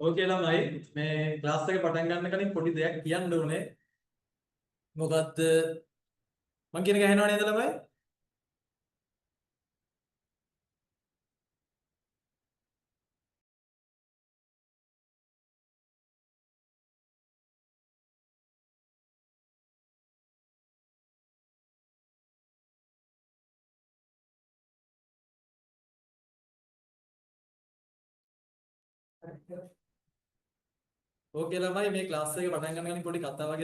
ඕකේ ළමයි, මේ ක්ලාස් එක පටන් ගන්න කලින් පොඩි දෙයක් කියන්න ඕනේ. මොකද්ද? මං කියන එක ඇහෙනව නේද ළමයි? ඕකේ ළමයි, මේ ක්ලාස් එක පටන් ගන්න කලින් පොඩි කතාවක්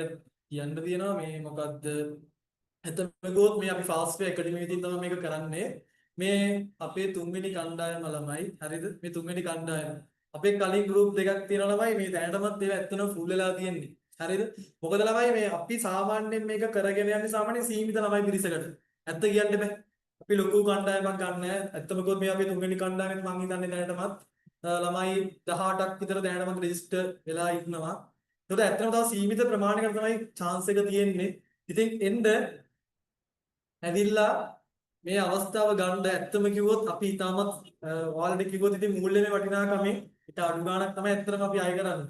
කියන්න තියෙනවා. මේ මොකද්ද? ඇත්තම කිව්වොත් මේ අපි ෆාස්ට් වේ ඇකඩමි විදිහින් තමයි මේක කරන්නේ. මේ අපේ තුන්වෙනි කණ්ඩායම ළමයි, හරිද? මේ තුන්වෙනි කණ්ඩායම. අපේ කලින් ගෲප් දෙකක් තියෙනවා ළමයි. මේ දැනටමත් ඒවා ඇත්තටම ෆුල් වෙලා තියෙන්නේ. හරිද? මොකද ළමයි මේ අපි සාමාන්‍යයෙන් මේක කරගෙන යන්නේ සාමාන්‍ය සීමිත ළමයි පිරිසකට. ඇත්ත කියන්න බෑ. අපි ලොකු කණ්ඩායමක් ගන්න නෑ. ඇත්තම කිව්වොත් මේ අපේ තුන්වෙනි කණ්ඩායමෙත් මං හිතන්නේ දැනටමත් ළමයි 18ක් විතර දැනටමත් රෙජිස්ටර් වෙලා ඉන්නවා. ඒකට ඇත්තටම තව සීමිත ප්‍රමාණයකට තමයි chance එක තියෙන්නේ. ඉතින් එන්න ඇවිල්ලා මේ අවස්ථාව ගන්න. ඇත්තම කිව්වොත් අපි ඉතාමත් ඔයාලට කිව්වොත් ඉතින් මූල්‍යමය වටිනාකමෙන් ඊට අඩු ගාණක් තමයි ඇත්තටම අපි අය කරන්නේ.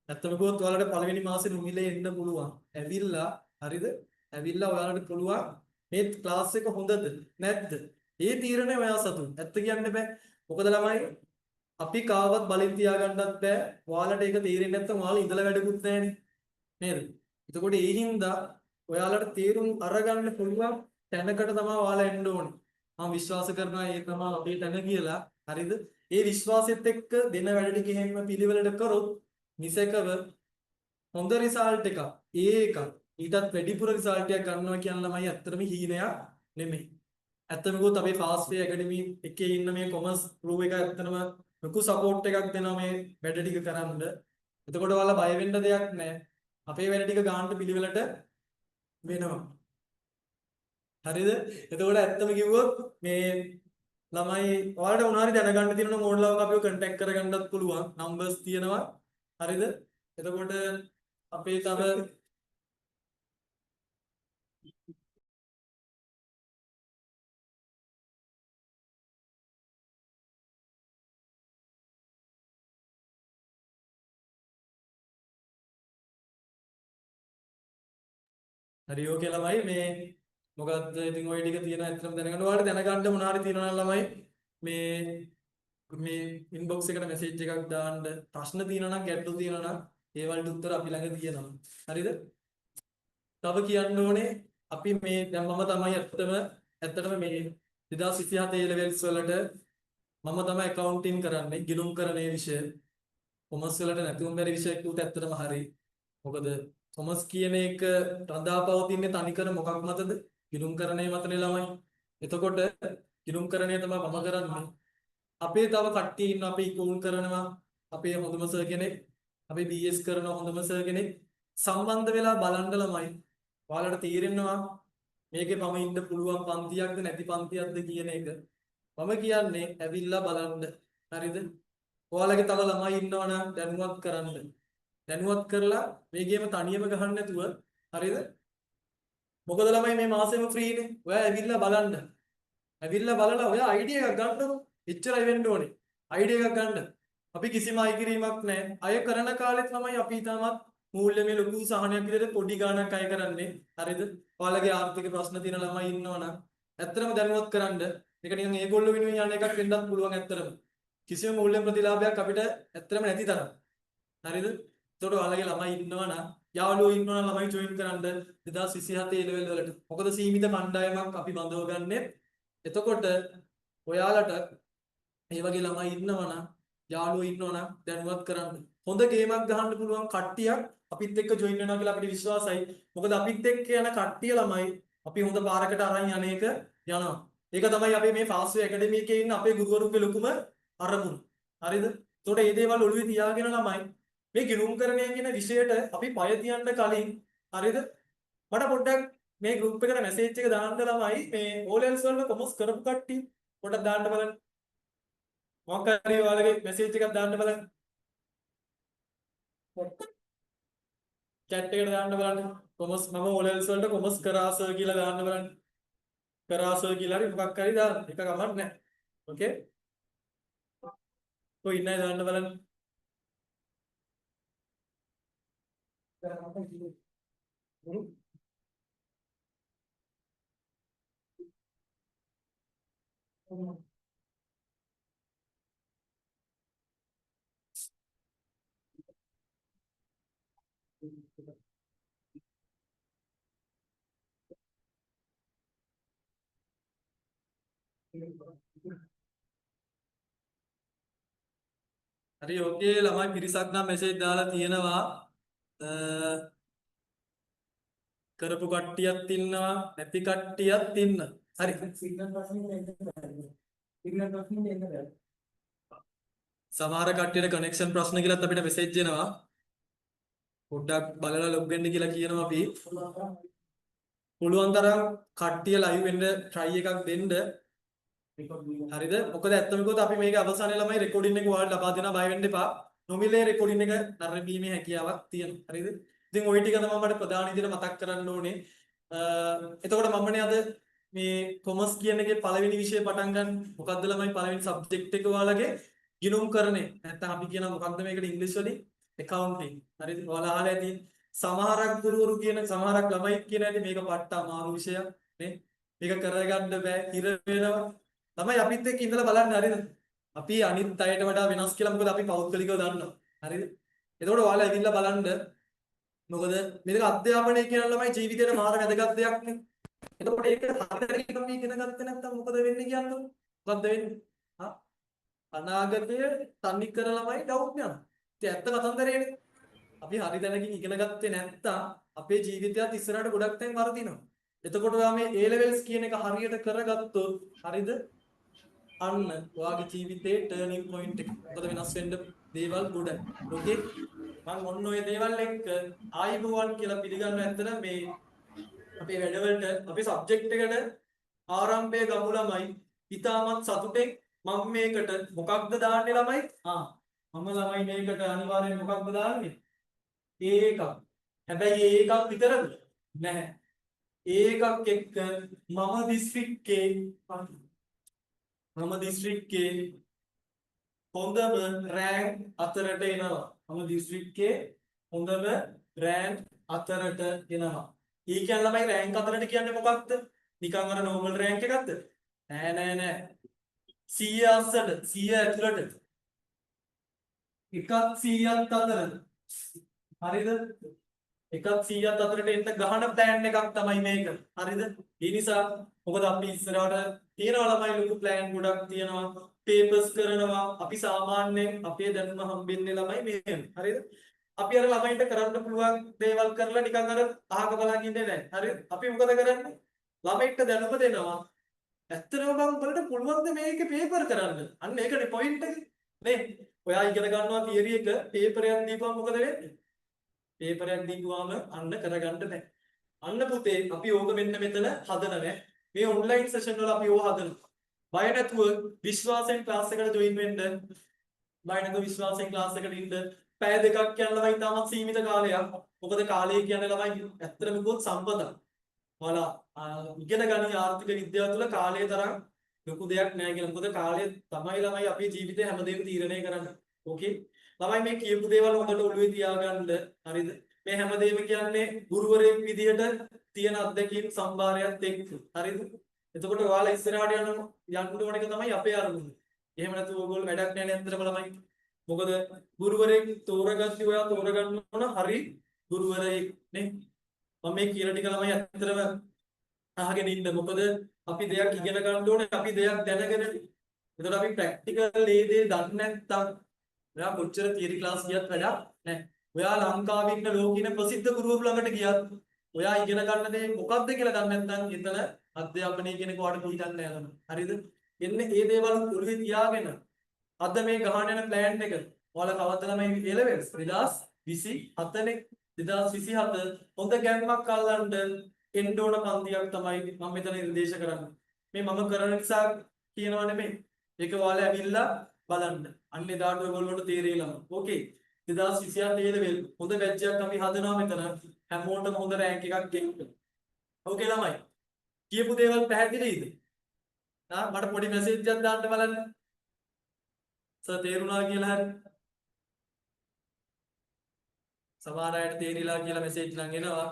ඇත්තම කිව්වොත් ඔයාලට පළවෙනි මාසේ නොමිලේ එන්න පුළුවන්. ඇවිල්ලා හරිද? ඇවිල්ලා ඔයාලට පුළුවන් මේ ක්ලාස් එක හොඳද නැද්ද? ඒ තීරණය ඔයා සතුයි. ඇත්ත කියන්න බෑ. මොකද ළමයි අපි කාවත් බලෙන් තියාගන්නත් බෑ. ඔයාලට ඒක තේරෙන්නේ නැත්නම් ඔයාලා ඉඳලා වැඩකුත් නෑනේ. නේද? එතකොට ඒ හින්දා ඔයාලට තේරුම් අරගන්න පුළුවන් තැනකට තමයි ඔයාලා එන්න ඕනේ. මම විශ්වාස කරනවා ඒ තමයි අපේ තැන කියලා. හරිද? ඒ විශ්වාසෙත් එක්ක දෙන වැඩ ටික එහෙම පිළිවෙලට කරොත් නිසකව හොඳ රිසල්ට් එකක්, ඒ එකක් ඊටත් වැඩිපුර රිසල්ට් එකක් ගන්නවා කියන ළමයි ඇත්තටම හීනයක් නෙමෙයි. ඇත්තම කිව්වොත් අපේ ෆාස්ට් වේ ඇකඩමි එකේ ඉන්න මේ කොමර්ස් ක්‍රූ එක ඇත්තටම ලොකු සපෝට් එකක් දෙනවා මේ වැඩ ටික කරන්න. එතකොට ඔයාලා බය වෙන්න දෙයක් නෑ. අපේ වැඩ ටික ගානට පිළිවෙලට වෙනවා. හරිද? එතකොට ඇත්තම කිව්වොත් මේ ළමයි ඔයාලට මොනවා හරි දැනගන්න තියෙනවා නම් ඕන ළමක අපිව කන්ටැක්ට් කරගන්නත් පුළුවන්. නම්බර්ස් තියෙනවා. හරිද? එතකොට අපේ තව හරි ඕකේ ළමයි මේ මොකද්ද ඉතින් ඔය ටික තියෙනවා ඇත්තටම දැනගන්න. ඔයාලට දැනගන්න මොනවා හරි තියෙනවා නම් ළමයි මේ මේ ඉන්බොක්ස් එකට මැසේජ් එකක් දාන්න. ප්‍රශ්න තියෙනවා නම් ගැටලු තියෙනවා නම් ඒ වලට උත්තර අපි ළඟ තියෙනවා. හරිද? තව කියන්න ඕනේ අපි මේ දැන් මම තමයි ඇත්තටම මේ 2027 A levels වලට මම තමයි ඇකවුන්ටින් කරන්නේ, ගිණුම් කරන විෂය. කොමර්ස් වලට නැතුවම බැරි විෂයක් කිව්වොත් ඇත්තටම හරි. මොකද කොමර්ස් කියන එක රඳා පවතින්නේ තනිකර මොකක් මතද? ගිණුම් කරණය මතනේ ළමයි. එතකොට ගිණුම් කරණය තමයි මම කරන්නේ. අපේ තව කට්ටිය ඉන්නවා, අපි ඉක්වුන් කරනවා. අපේ හොඳම සර් කෙනෙක්, අපි BS කරන හොඳම සර් කෙනෙක් සම්බන්ධ වෙලා බලන්න ළමයි. ඔයාලට තේරෙනවා මේකේ මම ඉන්න පුළුවන් පන්තියක්ද නැති පන්තියක්ද කියන එක. මම කියන්නේ ඇවිල්ලා බලන්න. හරිද? ඔයාලගේ තව ළමයි ඉන්නවනම් දැනුවත් කරන්න. දැනුවත් කරලා මේ ගේම තනියම ගහන්න නැතුව, හරිද? මොකද ළමයි මේ මාසෙම ෆ්‍රී නේ. ඔයා ඇවිල්ලා බලන්න. ඇවිල්ලා බලලා ඔයා අයිඩියා එකක් ගන්නකො. එච්චරයි වෙන්න ඕනේ. අයිඩියා එකක් ගන්න. අපි කිසිම අය කිරීමක් නැහැ. අය කරන කාලෙත් ළමයි අපි ඉතාමත් මූල්‍යමය ලොකු සහනයක් විදිහට පොඩි ගාණක් අය කරන්නේ. හරිද? ඔයාලගේ ආර්ථික ප්‍රශ්න තියෙන ළමයි ඉන්නවනම් ඇත්තටම දැනුවත් කරන්න. මේක නිකන් ඒගොල්ලෝ වෙනුවෙන් යන එකක් වෙන්නත් පුළුවන් ඇත්තටම. කිසිම මූල්‍ය ප්‍රතිලාභයක් අපිට ඇත්තටම නැති තරම්. හරිද? එතකොට ඔයාලගේ ළමයි ඉන්නවනම් යාළුවෝ ඉන්නවනම් ළමයි ජොයින් කරන්න 2027 A level වලට. මොකද සීමිත කණ්ඩායමක් අපි බඳවගන්නේ. එතකොට ඔයාලට මේ වගේ ළමයි ඉන්නවනම් යාළුවෝ ඉන්නවනම් දැනුවත් කරන්න. හොඳ ගේමක් ගහන්න පුළුවන් කට්ටියක් අපිත් එක්ක ජොයින් වෙනවා කියලා අපිට විශ්වාසයි. මොකද අපිත් එක්ක යන කට්ටිය ළමයි අපි හොඳ පාරකට අරන් යන එක යනවා. ඒක තමයි අපේ මේ ෆාස්ට් වේ ඇකඩමි එකේ ඉන්න අපේ ගුරුවරුන්ගේ ලොකුම අරමුණ. හරිද? එතකොට මේ දේවල් ඔළුවේ තියාගෙන ළමයි මේ ගිණුම්කරණය කියන විෂයට අපි පය තියන්න කලින්, හරිද? මට පොඩ්ඩක් මේ ගෲප් එකට මැසේජ් එක දාන්න ළමයි මේ O levels වලට කොමර්ස් කරපු කට්ටිය පොඩ්ඩක් දාන්න බලන්න. මොකක් හරි ඔයාලගේ මැසේජ් එකක් දාන්න බලන්න. චැට් එකට දාන්න බලන්න. කොමර්ස් මම O levels වලට කොමර්ස් කරා සර් කියලා දාන්න බලන්න. කරා සර් කියලා හරි මොකක් හරි දාන්න. එක කමක් නෑ. ඕකේ? ඔය ඉන්න අය දාන්න බලන්න. හ්ම්. හරි, ඕකේ ළමයි පිරිසක් නම් මැසේජ් දාලා තියෙනවා. කරපු කට්ටියත් ඉන්නවා, නැති කට්ටියත් ඉන්නවා. හරි. සිග්නල් ප්‍රශ්නෙත් එන්න බැහැ. සිග්නල් ප්‍රශ්නෙත් එන්න බැහැ. සමහර කට්ටියට කනෙක්ෂන් ප්‍රශ්න කියලාත් අපිට මැසේජ් එනවා. පොඩ්ඩක් බලලා ලොග් වෙන්න කියලා කියනවා අපි. පුළුවන් තරම් කට්ටිය ලයිව් වෙන්න try එකක් දෙන්න. හරිද? මොකද ඇත්තම කිව්වොත් අපි මේක අවසානයේ ළමයි රෙකෝඩින් එක ඔයාලට ලබා දෙනවා, බය වෙන්න එපා. නොමිලේ රෙකෝඩින් එක නරඹීමේ හැකියාවක් තියෙනවා. හරිද? ඉතින් ඔය ටික තමයි මට ප්‍රධාන විදිහට මතක් කරන්න ඕනේ. එතකොට මමනේ අද මේ කොමර්ස් කියන එකේ පළවෙනි විෂය පටන් ගන්න. මොකද්ද ළමයි පළවෙනි සබ්ජෙක්ට් එක ඔයාලගේ? ගිණුම්කරණය. නැත්තම් අපි කියනවා මොකද්ද මේකට ඉංග්‍රීසි වලින්? ඇකවුන්ටිං. හරිද? ඔයාලා අහලා ඇති. සමහරක් ගුරුවරු කියන සමහරක් ළමයි කියන ඇති මේක පට්ට අමාරු විෂයක් නේ. මේක කරගන්න බෑ, හිර වෙනවා. ළමයි අපිත් එක්ක ඉඳලා බලන්න, හරිද? අපි අනිත් අයට වඩා වෙනස් කියලා, මොකද අපි පෞද්ගලිකව දන්නවා. හරිද? එතකොට ඔයාලා ඇවිල්ලා බලන්න. මොකද මේක අධ්‍යාපනය කියන ළමයි ජීවිතේට මාර වැදගත් දෙයක් නේ. එතකොට ඒක හරියට අපි ඉගෙන ගත්තේ නැත්නම් මොකද වෙන්නේ කියන්නකො? මොකද්ද වෙන්නේ? හා, අනාගතය තනි කර ළමයි ඩවුන් යනවා. ඉතින් ඇත්ත කතන්දරේනේ. අපි හරි තැනකින් ඉගෙන ගත්තේ නැත්නම් අපේ ජීවිතයත් ඉස්සරහට ගොඩක් තැන් වරදිනවා. එතකොට ඔයා මේ A levels කියන එක හරියට කරගත්තොත්, හරිද? අන්න ඔයාගේ ජීවිතේ ටර්නින් පොයින්ට් එක. මොකද වෙනස් වෙන්න දේවල් ගොඩයි. ඕකේ? මං ඔන්න ඔය දේවල් එක්ක ආයිබෝවන් කියලා පිළිගන්න ඇත්තට මේ අපේ වැඩවලට, අපේ සබ්ජෙක්ට් එකට ආරම්භය ගමු ළමයි. ඉතාමත් සතුටෙන් මම මේකට මොකක්ද දාන්නේ ළමයි? මම ළමයි මේකට අනිවාර්යෙන් මොකක්ද දාන්නේ? ඒ එකක්. හැබැයි ඒ එකක් විතරද? නැහැ. ඒ එකක් එක්ක මම දිස්ත්‍රික්කේ හොඳම රෑන්ක් අතරට එනවා. මම දිස්ත්‍රික්කේ හොඳම රෑන්ක් අතරට එනවා. ඒ කියන්නේ ළමයි රෑන්ක් අතරට කියන්නේ මොකක්ද? නිකන් අර නෝමල් රෑන්ක් එකක්ද? නෑ නෑ නෑ. 100 අස්සට, 100 ඇතුළට. එකක් 100ක් අතරද? හරිද? එකක් 100ක් අතරට එන්න ගහන ප්ලෑන් එකක් තමයි මේක. හරිද? ඒ නිසා මොකද අපි ඉස්සරහට තියෙනවා ළමයි ලොකු ප්ලෑන් ගොඩක් තියෙනවා. පේපර්ස් කරනවා. අපි සාමාන්‍යයෙන් අපේ දැනුම හම්බෙන්නේ ළමයි මෙහෙම. හරිද? අපි අර ළමයින්ට කරන්න පුළුවන් දේවල් කරලා නිකන් අර අහක බලන් ඉන්නේ නැහැ. හරිද? අපි මොකද කරන්නේ? ළමයින්ට දැනුම දෙනවා. ඇත්තටම බං උඹලට පුළුවන් ද මේකේ පේපර් කරන්න? අන්න ඒකනේ පොයින්ට් එක. නේ? ඔයා ඉගෙන ගන්නවා තියරි එක, පේපර් එකක් දීපුවම මොකද වෙන්නේ? පේපර් එකක් දීපුවාම අන්න කරගන්න බෑ. අන්න පුතේ අපි ඕක මෙන්න මෙතන හදන නෑ. මේ ඔන්ලයින් සෙෂන් වල අපි ඕක හදනවා. බය නැතුව විශ්වාසයෙන් ක්ලාස් එකට ජොයින් වෙන්න. බය නැතුව විශ්වාසයෙන් ක්ලාස් එකට ඉන්න. පැය දෙකක් යන ළමයි තාමත් සීමිත කාලයක්. මොකද කාලය කියන්නේ ළමයි ඇත්තටම කිව්වොත් සම්පතක්. ඔයාලා ඉගෙන ගනි ආර්ථික විද්‍යාව තුළ කාලය තරම් ලොකු දෙයක් නෑ කියලා. මොකද කාලය තමයි ළමයි අපේ ජීවිතේ හැමදේම තීරණය කරන්නේ. ඕකේ? ළමයි මේ කියපු දේවල් හොඳට ඔළුවේ තියාගන්න. හරිද? මේ හැමදේම කියන්නේ ගුරුවරයෙක් විදිහට තියෙන අත්දැකීම් සම්භාරයත් එක්ක. හරිද? එතකොට ඔයාලා ඉස්සරහට යන්න ඕන එක තමයි අපේ අරමුණ. එහෙම නැතුව ඔයගොල්ලෝ වැඩක් නෑ නේ ඇත්තටම ළමයි. මොකද ගුරුවරයෙක් තෝරගද්දි ඔයා තෝරගන්න ඕන හරි ගුරුවරයෙක් නේ. මම මේ කියන ටික ළමයි ඇත්තටම අහගෙන ඉන්න. මොකද අපි දෙයක් ඉගෙන ගන්න ඕනේ, අපි දෙයක් දැනගෙන. එතකොට අපි ප්‍රැක්ටිකල් ඒ දේ දන්නේ නැත්නම් ඔයා කොච්චර තියරි ක්ලාස් ගියත් වැඩක් නෑ. ඔයා ලංකාවේ ඉන්න ලෝකෙ ඉන්න ප්‍රසිද්ධ ගුරුවරු ළඟට ගියත් ඔයා ඉගෙන ගන්න දේ මොකක්ද කියලා දන්නේ නැත්නම් එතන අධ්‍යාපනය කියන එක ඔයාලට පිළිගන්නේ නෑ ළමයි. හරිද? එන්නේ මේ දේවල් ඔළුවේ තියාගෙන අද මේ ගහන යන ප්ලෑන් එක ඔයාලා කවද්ද ළමයි A levels 2027 නේ. 2027 හොඳ ගැම්මක් අල්ලන්න එන්න ඕන පන්තියක් තමයි මම මෙතන නිර්දේශ කරන්නේ. මේ මම කරන නිසා කියනවා නෙමෙයි. ඒක ඔයාලා ඇවිල්ලා බලන්න. අන්න එදාට ඔයගොල්ලන්ට තේරෙයි ළමයි. ඕකේ. 2027 A level හොඳ බැච් එකක් අපි හදනවා මෙතන. හැමෝටම හොඳ රෑන්ක් එකක් ගෙන්න. ඕකේ ළමයි. කියපු දේවල් පැහැදිලිද? මට පොඩි මැසේජ් එකක් දාන්න බලන්න. සර් තේරුණා කියලා හරි. සමහර අයට තේරිලා කියලා මැසේජ් නම් එනවා.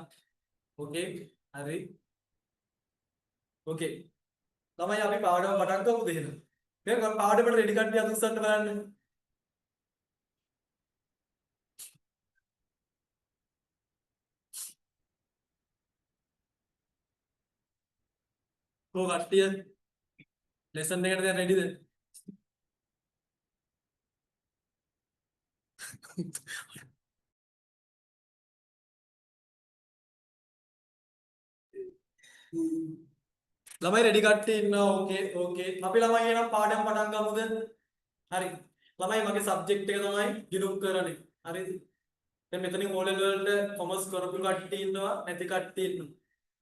ඕකේ හරි. ඕකේ ළමයි අපි පාඩම පටන් ගමුද එහෙනම්? මේ පාඩමට රෙඩි කට්ටිය අත උස්සන්න බලන්න. කො කට්ටිය ලෙසන් එකට දැන් රෙඩිද? ළමයි රෙඩි කට්ටිය ඉන්නවා. ඕකේ ඕකේ අපි ළමයි එහෙනම් පාඩම් පටන් ගමුද? හරි ළමයි මගේ සබ්ජෙක්ට් එක තමයි ගිණුම්කරණය. හරිද? දැන් මෙතනින් ඕ ලෙවල් වලට කොමර්ස් කරපු කට්ටිය ඉන්නවා, නැති කට්ටිය ඉන්නවා.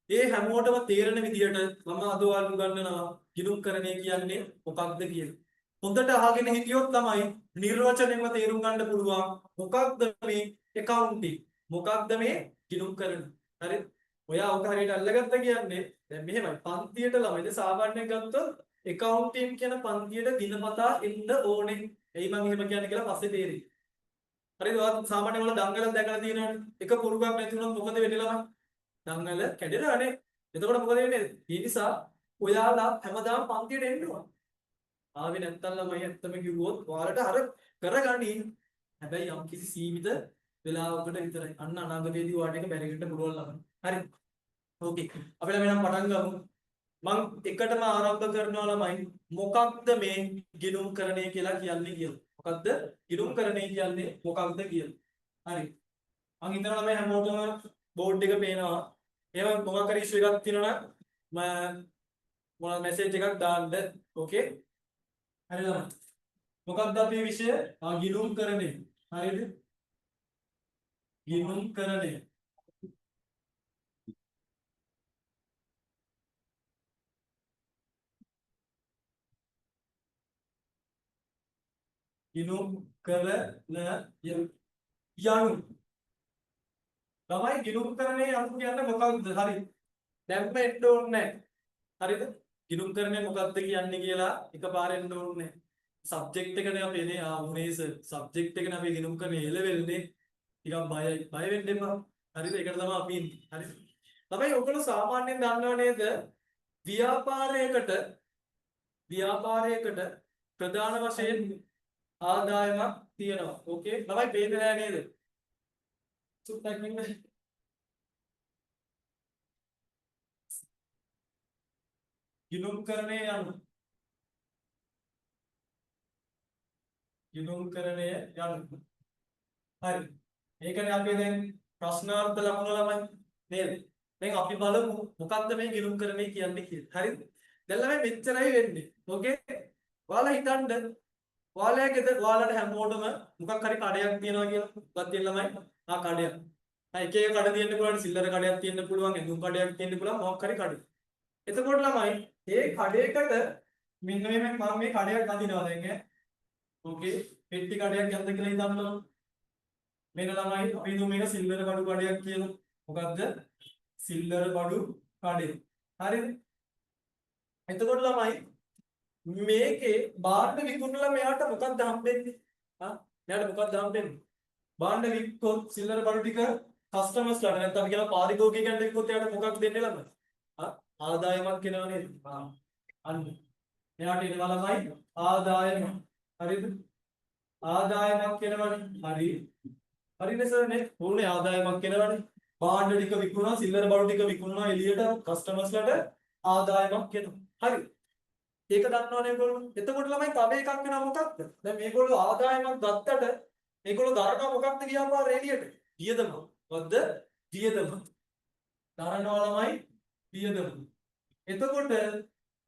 ඒ හැමෝටම තේරෙන විදියට මම අද ඔයාලට උගන්වනවා ගිණුම්කරණය කියන්නේ මොකක්ද කියලා. හොඳට අහගෙන හිටියොත් තමයි නිර්වචනයෙන්ම තේරුම් ගන්න පුළුවන් මොකක්ද මේ ඇකවුන්ටිං, මොකක්ද මේ ගිණුම්කරණ. හරි? ඔයා ඔක හරියට අල්ලගත්ත කියන්නේ දැන් මෙහෙමයි පන්තියට ළමයි දැන් සාමාන්‍යයෙන් ගත්තොත් ඇකවුන්ටිං කියන පන්තියට දිනපතා එන්න ඕනේ. එයි මං එහෙම කියන්නේ කියලා පස්සේ තේරෙයි. හරිද? ඔයා සාමාන්‍යයෙන් වල දංගලක් දැකලා තියෙනවනේ. එක පුරුකක් නැති වුණොත් මොකද වෙන්නේ ළමයි? දංගල කැඩෙනවනේ. එතකොට මොකද වෙන්නේ? ඒ නිසා ඔයාලා හැමදාම පන්තියට එන්න ඕන. ආවේ නැත්තම් ළමයි ඇත්තම කිව්වොත් ඔයාලට අර කරගනි. හැබැයි යම් කිසි සීමිත වෙලාවකට විතරයි. අන්න අනාගතයේදී ඔයාලට ඒක බැරි වෙන්න පුළුවන් ළමයි. හරි. ඕකේ. අපි ළමයි නම් පටන් ගමු. මං එකටම ආරම්භ කරනවා ළමයි. මොකක්ද මේ ගිණුම්කරණය කියලා කියන්නේ කියලා. මොකක්ද ගිණුම්කරණය කියන්නේ මොකක්ද කියලා. හරි. මං හිතනවා ළමයි හැමෝටම බෝඩ් එක පේනවා. එහෙම මොකක් හරි ඉෂුව එකක් තියෙනවා නම් මොන මැසේජ් එකක් දාන්න. ඕකේ. හරි ළමයි. මොකක්ද අපේ විෂය? ගිණුම්කරණය. හරිද? ගිණුම්කරණය. ගිණුම්කරණය යනු ළමයි ගිණුම්කරණය යනු කියන්නේ මොකක්ද? හරි. දැන්ම එන්න ඕනේ නැහැ. හරිද? ගිණුම්කරණය මොකක්ද කියන්නේ කියලා එකපාර එන්න ඕනේ නැහැ. සබ්ජෙක්ට් එකනේ අපේ නේ. උනේ සර්. සබ්ජෙක්ට් එකනේ අපේ ගිණුම්කරණය ඒ ලෙවල් නේ. ටිකක් බයයි. බය වෙන්න එපා. හරිද? ඒකට තමයි අපි ඉන්නේ. හරිද? ළමයි ඔයගොල්ලෝ සාමාන්‍යයෙන් දන්නව නේද? ව්‍යාපාරයකට ප්‍රධාන වශයෙන් ආදායමක් තියෙනවා. ඕකේ. ළමයි පේන්නේ නෑ නේද? සුට්ටක් ඉන්න. ගිණුම්කරණය යනු ගිණුම්කරණය යනු හරි. මේකනේ අපේ දැන් ප්‍රශ්නාර්ථ ලකුණු ළමයි නේද? දැන් අපි බලමු මොකක්ද මේ ගිණුම්කරණය කියන්නේ කියලා. හරිද? දැන් ළමයි මෙච්චරයි වෙන්නේ. ඕකේ? ඔයාලා හිතන්න ඔයාලා ගෙදර ඔයාලට හැමෝටම මොකක් හරි කඩයක් තියනවා කියලා. මොකක්ද තියෙන ළමයි? කඩයක්. එක එක කඩ තියෙන්න පුළුවන්, සිල්ලර කඩයක් තියෙන්න පුළුවන්, ඇඳුම් කඩයක් තියෙන්න පුළුවන්, මොකක් හරි කඩයක්. එතකොට ළමයි මේ කඩේකට මෙන්න මේ මම මේ කඩයක් අඳිනවා දැන් ඈ. ඕකේ. පෙට්ටි කඩයක් යන්ද කියලා හිතන්නකො. මේක ළමයි අපි හිතමු මේක සිල්ලර බඩු කඩයක් කියලා. මොකද්ද? සිල්ලර බඩු කඩේ. හරිද? එතකොට ළමයි මේකේ භාණ්ඩ විකුණලා මෙයාට මොකක්ද හම්බෙන්නේ? මෙයාට මොකක්ද හම්බෙන්නේ? භාණ්ඩ වික්කොත් සිල්ලර බඩු ටික කස්ටමර්ස්ලාට නැත්නම් අපි කියනවා පාරිභෝගිකයන්ට වික්කොත් එයාට මොකක් දෙන්නේ ළමයි? ආදායමක් එනවා නේද? අන්න. මෙයාට එනවා ළමයි ආදායම. හරිද? ආදායමක් එනවනේ. හරි. හරිනේ සර් නේ? ඕනේ ආදායමක් එනවනේ. භාණ්ඩ ටික විකුණා සිල්ලර බඩු ටික විකුණා එළියට කස්ටමර්ස්ලාට ආදායමක් එනවා. හරි. ඒක දන්නවනේ ඒගොල්ලෝ. එතකොට ළමයි තව එකක් වෙනවා මොකක්ද? දැන් මේගොල්ලෝ ආදායමක් ගත්තට මේගොල්ලෝ දරනවා මොකක්ද ව්‍යාපාර එළියට? වියදම. මොකද්ද? වියදම. දරනවා ළමයි වියදම. එතකොට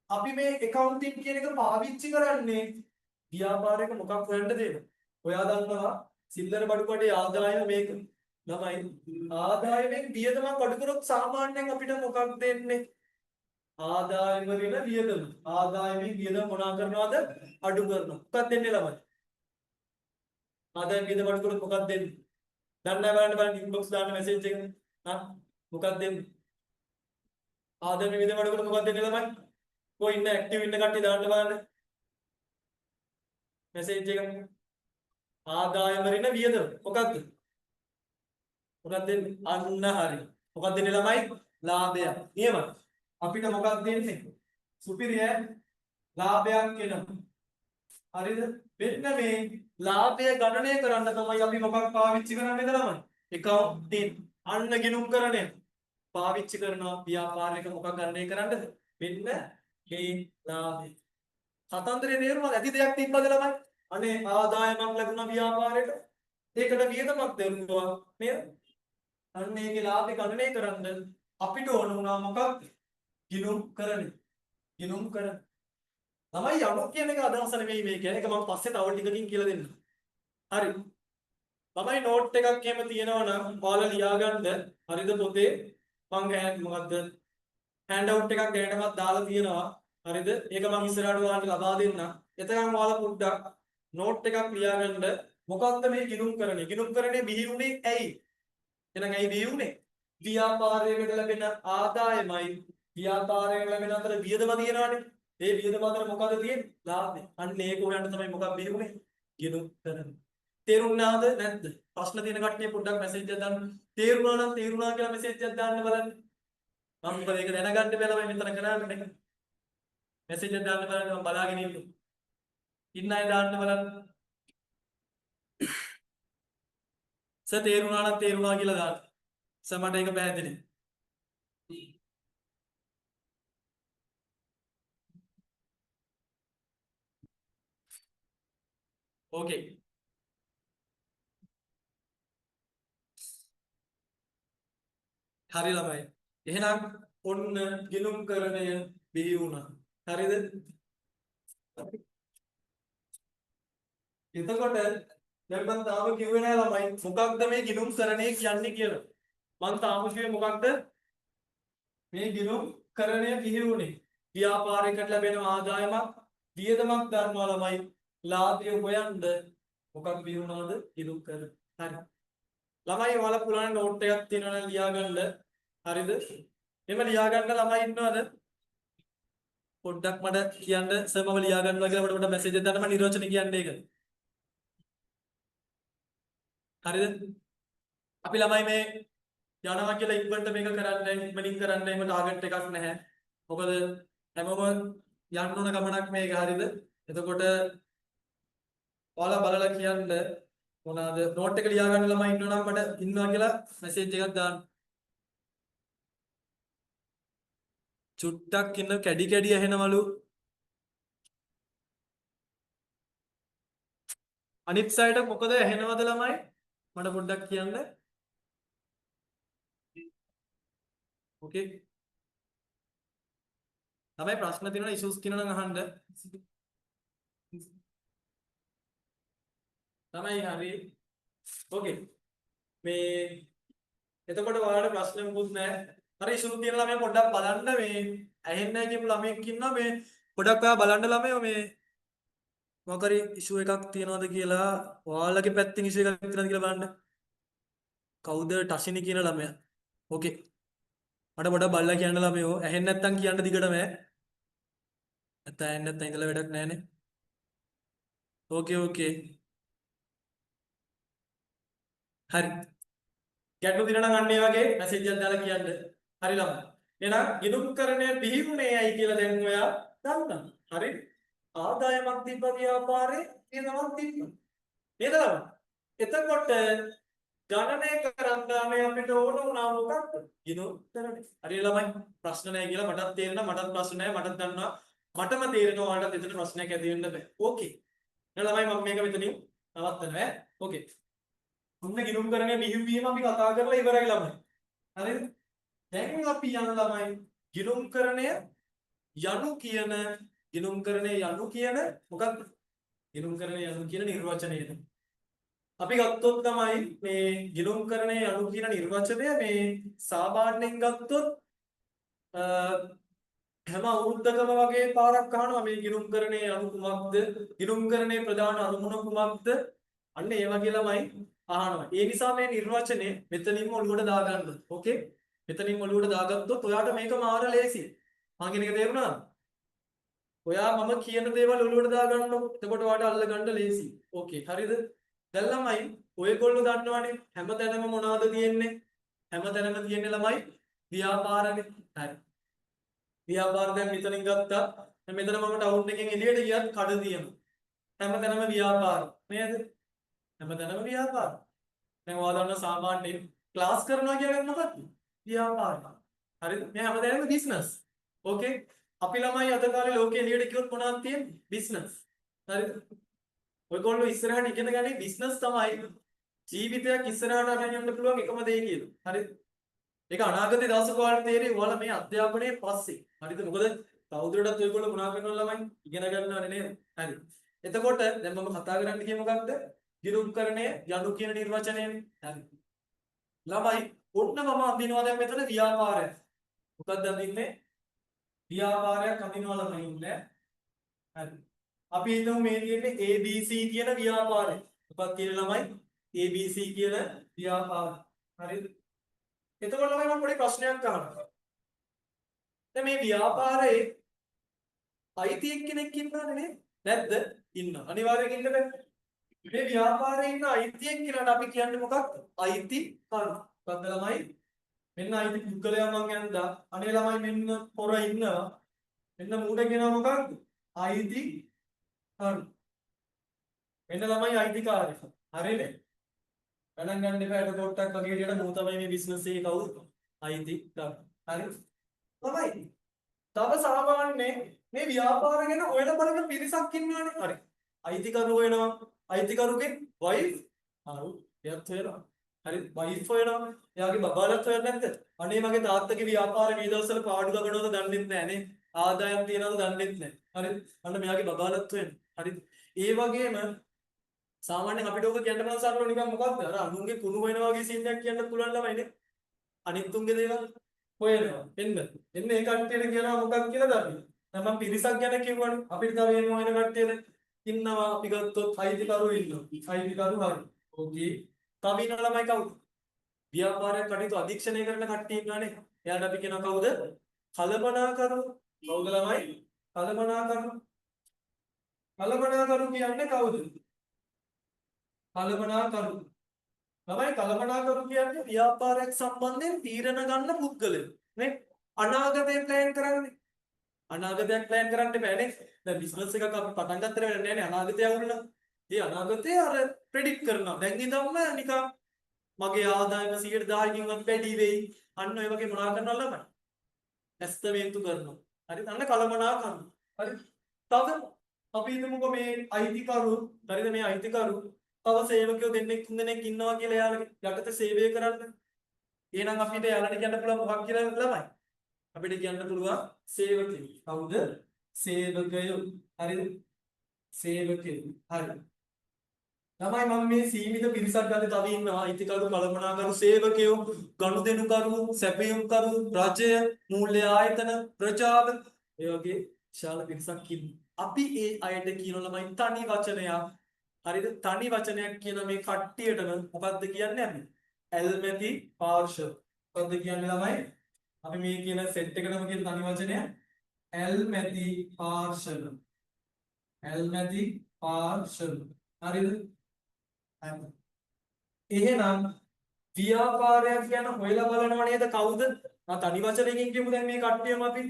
අපි මේ ඇකවුන්ටිං කියන එක පාවිච්චි කරන්නේ ව්‍යාපාරයක මොකක් හොයන්න දෙන්න. ඔයා දන්නවා සිල්ලර බඩු කඩේ ආදායම මේක. ළමයි ආදායමෙන් වියදමක් අඩු කරොත් සාමාන්‍යයෙන් අපිට මොකක් දෙන්නේ? ආදායම වෙන වියදම. ආදායමෙන් වියදම මොනා කරනවද? අඩු කරනවා. මොකක්ද දෙන්නේ ළමයි? ආදායම වියදම අඩු කරොත් මොකක්ද දෙන්නේ? දන්නේ නැහැ බලන්න බලන්න ඉන්බොක්ස් දාන්න මැසේජ් එක. මොකක්ද දෙන්නේ? ආදායම වියදම අඩු කරොත් මොකක්ද දෙන්නේ ළමයි? කො ඉන්න ඇක්ටිව් ඉන්න කට්ටිය දාන්න බලන්න. මැසේජ් එක. ආදායම ඍණ වියදම මොකක්ද? මොකක්ද දෙන්නේ? අන්න හරි. මොකක්ද දෙන්නේ ළමයි? ලාභයක්. නියමයි. අපිට මොකක්ද දෙන්නේ? සුපිරිය ලාභයක් එනවා. හරිද? මෙන්න මේ ලාභය ගණනය කරන්න තමයි අපි මොකක් පාවිච්චි කරන්නේද ළමයි? ඇකවුන්ටින්. අන්න ගිණුම්කරණය පාවිච්චි කරනවා ව්‍යාපාරයක මොකක් ගණනය කරන්නද? මෙන්න මේ ලාභය. කතන්දරේ තේරුණාද? ඇති දෙයක් තිබ්බද ළමයි? අනේ ආදායමක් ලැබුණා ව්‍යාපාරයට. ඒකට වියදමක් දරුවා නේද? අන්න ඒකේ ලාභය ගණනය කරන්න අපිට ඕන වුණා මොකක්ද? ගිණුම්කරණය. ගිණුම්කරණ. ළමයි යනු කියන එක අදහස නෙමෙයි මේ කියන්නේ. ඒක මම පස්සේ තව ටිකකින් කියලා දෙන්නම්. හරි. ළමයි නෝට් එකක් එහෙම තියෙනවා නම් ඔයාලා ලියාගන්න. හරිද පොතේ? මං මොකද්ද? හෑන්ඩ් අවුට් එකක් දැනටමත් දාලා තියෙනවා. හරිද? ඒක මං ඉස්සරහට ඔයාලට ලබා දෙන්නම්. එතකන් ඔයාලා පොඩ්ඩක් නෝට් එකක් ලියාගන්න. මොකක්ද මේ ගිණුම්කරණය? ගිණුම්කරණය බිහි වුණේ ඇයි? එහෙනම් ඇයි බිහි වුණේ? ව්‍යාපාරයකට ලැබෙන ආදායමයි ව්‍යාපාරයකට ලැබෙන අතර වියදම තියෙනවානේ. ඒ වියදම අතර මොකද තියෙන්නේ? ලාභය. අන්න ඒක හොයන්න තමයි මොකක් බිහි වුණේ? ගිණුම්කරණය. තේරුණාද නැද්ද? ප්‍රශ්න තියෙන කට්ටිය පොඩ්ඩක් මැසේජ් එකක් දාන්න. තේරුණා නම් තේරුණා කියලා මැසේජ් එකක් දාන්න බලන්න. මම මොකද ඒක දැනගන්න බැලම මෙතන කරන්නේ නේ. මැසේජ් එකක් දාන්න බලන්න මම බලාගෙන ඉන්නේ. ඉන්න අය දාන්න බලන්න. සර් තේරුණා නම් තේරුණා කියලා දාන්න. සර් මට ඒක පැහැදිලි. ඕකේ. හරි ළමයි. එහෙනම් ඔන්න ගිණුම්කරණය බිහි වුණා. හරිද? එතකොට දැන් මං තාම කිව්වේ නෑ ළමයි මොකක්ද මේ ගිණුම්කරණය කියන්නේ කියලා. මං තාම කිව්වේ මොකක්ද? මේ ගිණුම්කරණය බිහි වුණේ ව්‍යාපාරයකට ලැබෙන ආදායමක් වියදමක් දන්නවා ළමයි. ලාභය හොයන්න මොකක් බිහි වුණාද? ගිණුම්කරණ. හරි. ළමයි ඔයාලා පුරාණ නෝට් එකක් තියෙනවා නම් ලියාගන්න. හරිද? එහෙම ලියාගන්න ළමයි ඉන්නවද? පොඩ්ඩක් මට කියන්න සර් මම ලියා ගන්නවා කියලා මට පොඩ්ඩක් මැසේජ් එකක් දාන්න මම නිර්වචනය කියන්න ඒක. හරිද? අපි ළමයි මේ යනවා කියලා ඉක්මනට මේක කරන්න ඉක්මනින් කරන්න එහෙම ටාගට් එකක් නැහැ. මොකද හැමෝම යන්න ඕන ගමනක් මේක හරිද? එතකොට ඔයාලා බලලා කියන්න මොනවාද නෝට් එක ලියා ගන්න ළමයි ඉන්නවා නම් මට ඉන්නවා කියලා මැසේජ් එකක් දාන්න. චුට්ටක් ඉන්න කැඩි කැඩි ඇහෙනවලු. අනිත් සයිඩ් මොකද ඇහෙනවද ළමයි? මට පොඩ්ඩක් කියන්න. ඕකේ. ළමයි ප්‍රශ්න තියෙනවා ඉෂුස් තියෙනවා නම් අහන්න. ළමයි හරි. ඕකේ. මේ එතකොට ඔයාලට ප්‍රශ්න මොකුත් නැහැ. හරි ඉෂුස් තියෙන ළමයි පොඩ්ඩක් බලන්න මේ ඇහෙන්නේ නැහැ කියපු ළමයෙක් ඉන්නවා මේ පොඩ්ඩක් ඔයා බලන්න ළමයෝ මේ මොකක් හරි ඉෂුව එකක් තියෙනවද කියලා ඔයාලගේ පැත්තෙන් ඉෂුව එකක් තියෙනවද කියලා බලන්න. කවුද ටෂිනි කියන ළමයා? ඕකේ. මට පොඩ්ඩක් බලලා කියන්න ළමයෝ ඇහෙන්නේ නැත්තම් කියන්න දිගටම ඈ. නැත්තම් ඇහෙන්නේ නැත්තම් ඉඳලා වැඩක් නැහනේ. ඕකේ ඕකේ. හරි. ගැටලු තියෙනවා නම් අන්න ඒ වගේ මැසේජ් එකක් දාලා කියන්න. හරි ළමයි. එහෙනම් ගිණුම්කරණය බිහි වුණේ ඇයි කියලා දැන් ඔයා දන්නවා. හරි. ආදායමක් තිබ්බ ව්‍යාපාරේ වියදමක් තිබ්බා. නේද ළමයි? එතකොට ගණනය කරන්න ආවේ අපිට ඕන වුණා මොකක්ද? ගිණුම්කරණය. හරි ළමයි. ප්‍රශ්න නැහැ කියලා මටත් තේරෙනවා මටත් ප්‍රශ්න නැහැ මටත් දන්නවා. මටම තේරෙනවා ඔයාලටත් එතන ප්‍රශ්නයක් ඇති වෙන්න බෑ. ඕකේ. එහෙනම් ළමයි මම මේක මෙතනින් නවත්තනවා ඈ. ඕකේ. ඔන්න ගිණුම්කරණය බිහිවීම අපි කතා කරලා ඉවරයි ළමයි. හරිද? දැන් අපි යන ළමයි ගිණුම්කරණය යනු කියන ගිණුම්කරණය යනු කියන මොකක්ද? ගිණුම්කරණය යනු කියන නිර්වචනයද? අපි ගත්තොත් තමයි මේ ගිණුම්කරණය යනු කියන නිර්වචනය මේ සාමාන්‍යයෙන් ගත්තොත් හැම අවුරුද්දකම වගේ පාරක් අහනවා මේ ගිණුම්කරණය යනු කුමක්ද? ගිණුම්කරණයේ ප්‍රධාන අරමුණ කුමක්ද? අන්න ඒ වගේ ළමයි අහනවා. ඒ නිසා මේ නිර්වචනය මෙතනින්ම ඔළුවට දාගන්න. ඕකේ? මෙතනින් ඔළුවට දාගත්තොත් ඔයාට මේක මාර ලේසි. මං කියන එක තේරුණාද? ඔයා මම කියන දේවල් ඔළුවට දාගන්නකො. එතකොට ඔයාට අල්ලගන්න ලේසි. ඕකේ. හරිද? දැන් ළමයි ඔයගොල්ලෝ දන්නවනේ හැමතැනම මොනවද තියෙන්නේ? හැමතැනම තියෙන්නේ ළමයි ව්‍යාපාරනේ. හරි. ව්‍යාපාර දැන් මෙතනින් ගත්තා. දැන් මෙතන මම ටවුන් එකෙන් එළියට ගියත් කඩ තියෙනවා. හැමතැනම ව්‍යාපාර නේද? හැමතැනම ව්‍යාපාර. දැන් ඔයා දන්නවා සාමාන්‍යයෙන් ක්ලාස් කරනවා කියන්නේ මොකක්ද? ව්‍යාපාර. හරිද? මේ හැමතැනම බිස්නස්. ඕකේ. අපි ළමයි අද කාලේ ලෝකේ එළියට ගියොත් මොනවද තියෙන්නේ? බිස්නස්. හරිද? ඔයගොල්ලෝ ඉස්සරහට ඉගෙන ගන්නේ බිස්නස් තමයි ජීවිතයක් ඉස්සරහට අරන් යන්න පුළුවන් එකම දේ කියලා. හරිද? ඒක අනාගතේ දවසක ඔයාලට තේරෙයි ඔයාලා මේ අධ්‍යාපනයේ පස්සේ. හරිද? මොකද තවදුරටත් ඔයගොල්ලෝ මොනවා කරනවද ළමයි? ඉගෙන ගන්නවනේ නේද? හරි. එතකොට දැන් මම කතා කරන්න කියේ මොකක්ද? ගිණුම්කරණය යනු කියන නිර්වචනයනේ. හරි. ළමයි ඔන්න මම අඳිනවා දැන් මෙතන ව්‍යාපාරයක්. මොකක්ද අඳින්නේ? ව්‍යාපාරයක් අඳිනවා ළමයි ඉන්නේ. හරි. අපි හිතමු මේ තියෙන්නේ ABC කියන ව්‍යාපාරය. මොකක්ද කියන ළමයි? ABC කියන ව්‍යාපාරය. හරිද? එතකොට ළමයි මම පොඩි ප්‍රශ්නයක් අහනවා. දැන් මේ ව්‍යාපාරයේ අයිති එක්කෙනෙක් ඉන්නවනේ නේද? නැද්ද? ඉන්නවා. අනිවාර්යෙන් ඉන්න බෑ. මේ ව්‍යාපාරයේ ඉන්න අයිති එක්කෙනාට අපි කියන්නේ මොකක්ද? අයිතිකරු. මොකද්ද ළමයි? මෙන්න අයිති පුද්ගලයා මං යන්දා. අනේ ළමයි මෙන්න පොර ඉන්නවා. මෙන්න මූට කියනවා මොකක්ද? අයිතිකරු. මෙන්න ළමයි අයිතිකාරයෝ. හරිනේ? ගණන් ගන්න එපා එට පොට්ටක් වගේ හිටියට මූ තමයි මේ බිස්නස් එකේ කවුද? අයිතිකරු. හරි? ළමයි තව සාමාන්‍යයෙන් මේ ව්‍යාපාර ගැන හොයන බලන පිරිසක් ඉන්නවනේ. හරි. අයිතිකරු හොයනවා. අයිතිකරුගේ වයිෆ් ආ එයාත් හොයනවා. හරි වයිෆ් හොයනවා. එයාගේ බබාලත් හොයන්නේ නැද්ද? අනේ මගේ තාත්තගේ ව්‍යාපාරේ මේ දවස්වල පාඩු ලබනවද දන්නෙත් නෑ නේ. ආදායම් තියනවද දන්නෙත් නෑ. හරි. අන්න මෙයාගේ බබාලත් හොයනවා. හරිද? ඒ වගේම සාමාන්‍යයෙන් අපිට ඕක කියන්න බලන සරලව නිකන් මොකද්ද? අර අනුන්ගේ කුණු හොයනවා වගේ සීන් එකක් කියන්න පුළුවන් ළමයි නේ. අනිත් උන්ගේ දේවල් හොයනවා. එන්න. එන්න ඒ කට්ටියට කියනවා මොකක් කියලාද අපි? දැන් මම පිරිසක් ගැන කිව්වනේ. අපිට තව එහෙම හොයන කට්ටියද ඉන්නවා. අපි ගත්තොත් අයිතිකරු ඉන්නවා. අයිතිකරු හරි. ඕකේ. තව ඉන්න ළමයි කවුද? ව්‍යාපාරයක් කටයුතු අධීක්ෂණය කරන කට්ටිය ඉන්නවනේ. එයාට අපි කියනවා කවුද? කළමනාකරු. කවුද ළමයි? කළමනාකරු. කළමනාකරු කියන්නේ කවුද? කළමනාකරු. ළමයි කළමනාකරු කියන්නේ ව්‍යාපාරයක් සම්බන්ධයෙන් තීරණ ගන්න පුද්ගලයෝ නේ. අනාගතය ප්ලෑන් කරන්නේ. අනාගතයක් ප්ලෑන් කරන්න බෑනේ. දැන් බිස්නස් එකක් අපි පටන් ගත්තට වෙන්නේ නෑනේ අනාගතය අවුල් නම්. ඒ අනාගතය අර ප්‍රෙඩික්ට් කරනවා. දැන් ඉඳන්ම නිකන් මගේ ආදායම 10%කින්වත් වැඩි වෙයි. අන්න ඔය වගේ මොනවා කරනවද ළමයි? ඇස්තමේන්තු කරනවා. හරි අන්න කළමනාකරු. හරි. තව අපි හිතමුකෝ මේ අයිතිකරු, හරිද මේ අයිතිකරු තව සේවකයෝ දෙන්නෙක් තුන් දෙනෙක් ඉන්නවා කියලා එයාලගේ යටතේ සේවය කරන්න. එහෙනම් අපිට එයාලට කියන්න පුළුවන් මොකක් කියලා ළමයි? අපිට කියන්න පුළුවන් සේවකයෝ. කවුද? සේවකයෝ. හරිද? සේවකයෝ. හරි. ළමයි මම මේ සීමිත පිරිසක් ගන්න තව ඉන්නවා. අයිතිකරු, කළමනාකරු, සේවකයෝ, ගනුදෙනුකරු, සැපයුම්කරු, රජය, මූල්‍ය ආයතන, ප්‍රජාව, ඒ වගේ විශාල පිරිසක් ඉන්නවා. අපි ඒ අයට කියන ළමයි තනි වචනයක්. හරිද? තනි වචනයක් කියන මේ කට්ටියටම මොකද්ද කියන්නේ අපි? ඇල්මැති පාර්ශ්ව. මොකද්ද කියන්නේ ළමයි? අපි මේ කියන සෙට් එකටම කියන තනි වචනය ඇල්මැති පාර්ශ්ව. ඇල්මැති පාර්ශ්ව. හරිද? හරි. එහෙනම් ව්‍යාපාරයක් ගැන හොයලා බලනව නේද කවුද? ආ තනි වචනයකින් කියමු දැන් මේ කට්ටියම අපි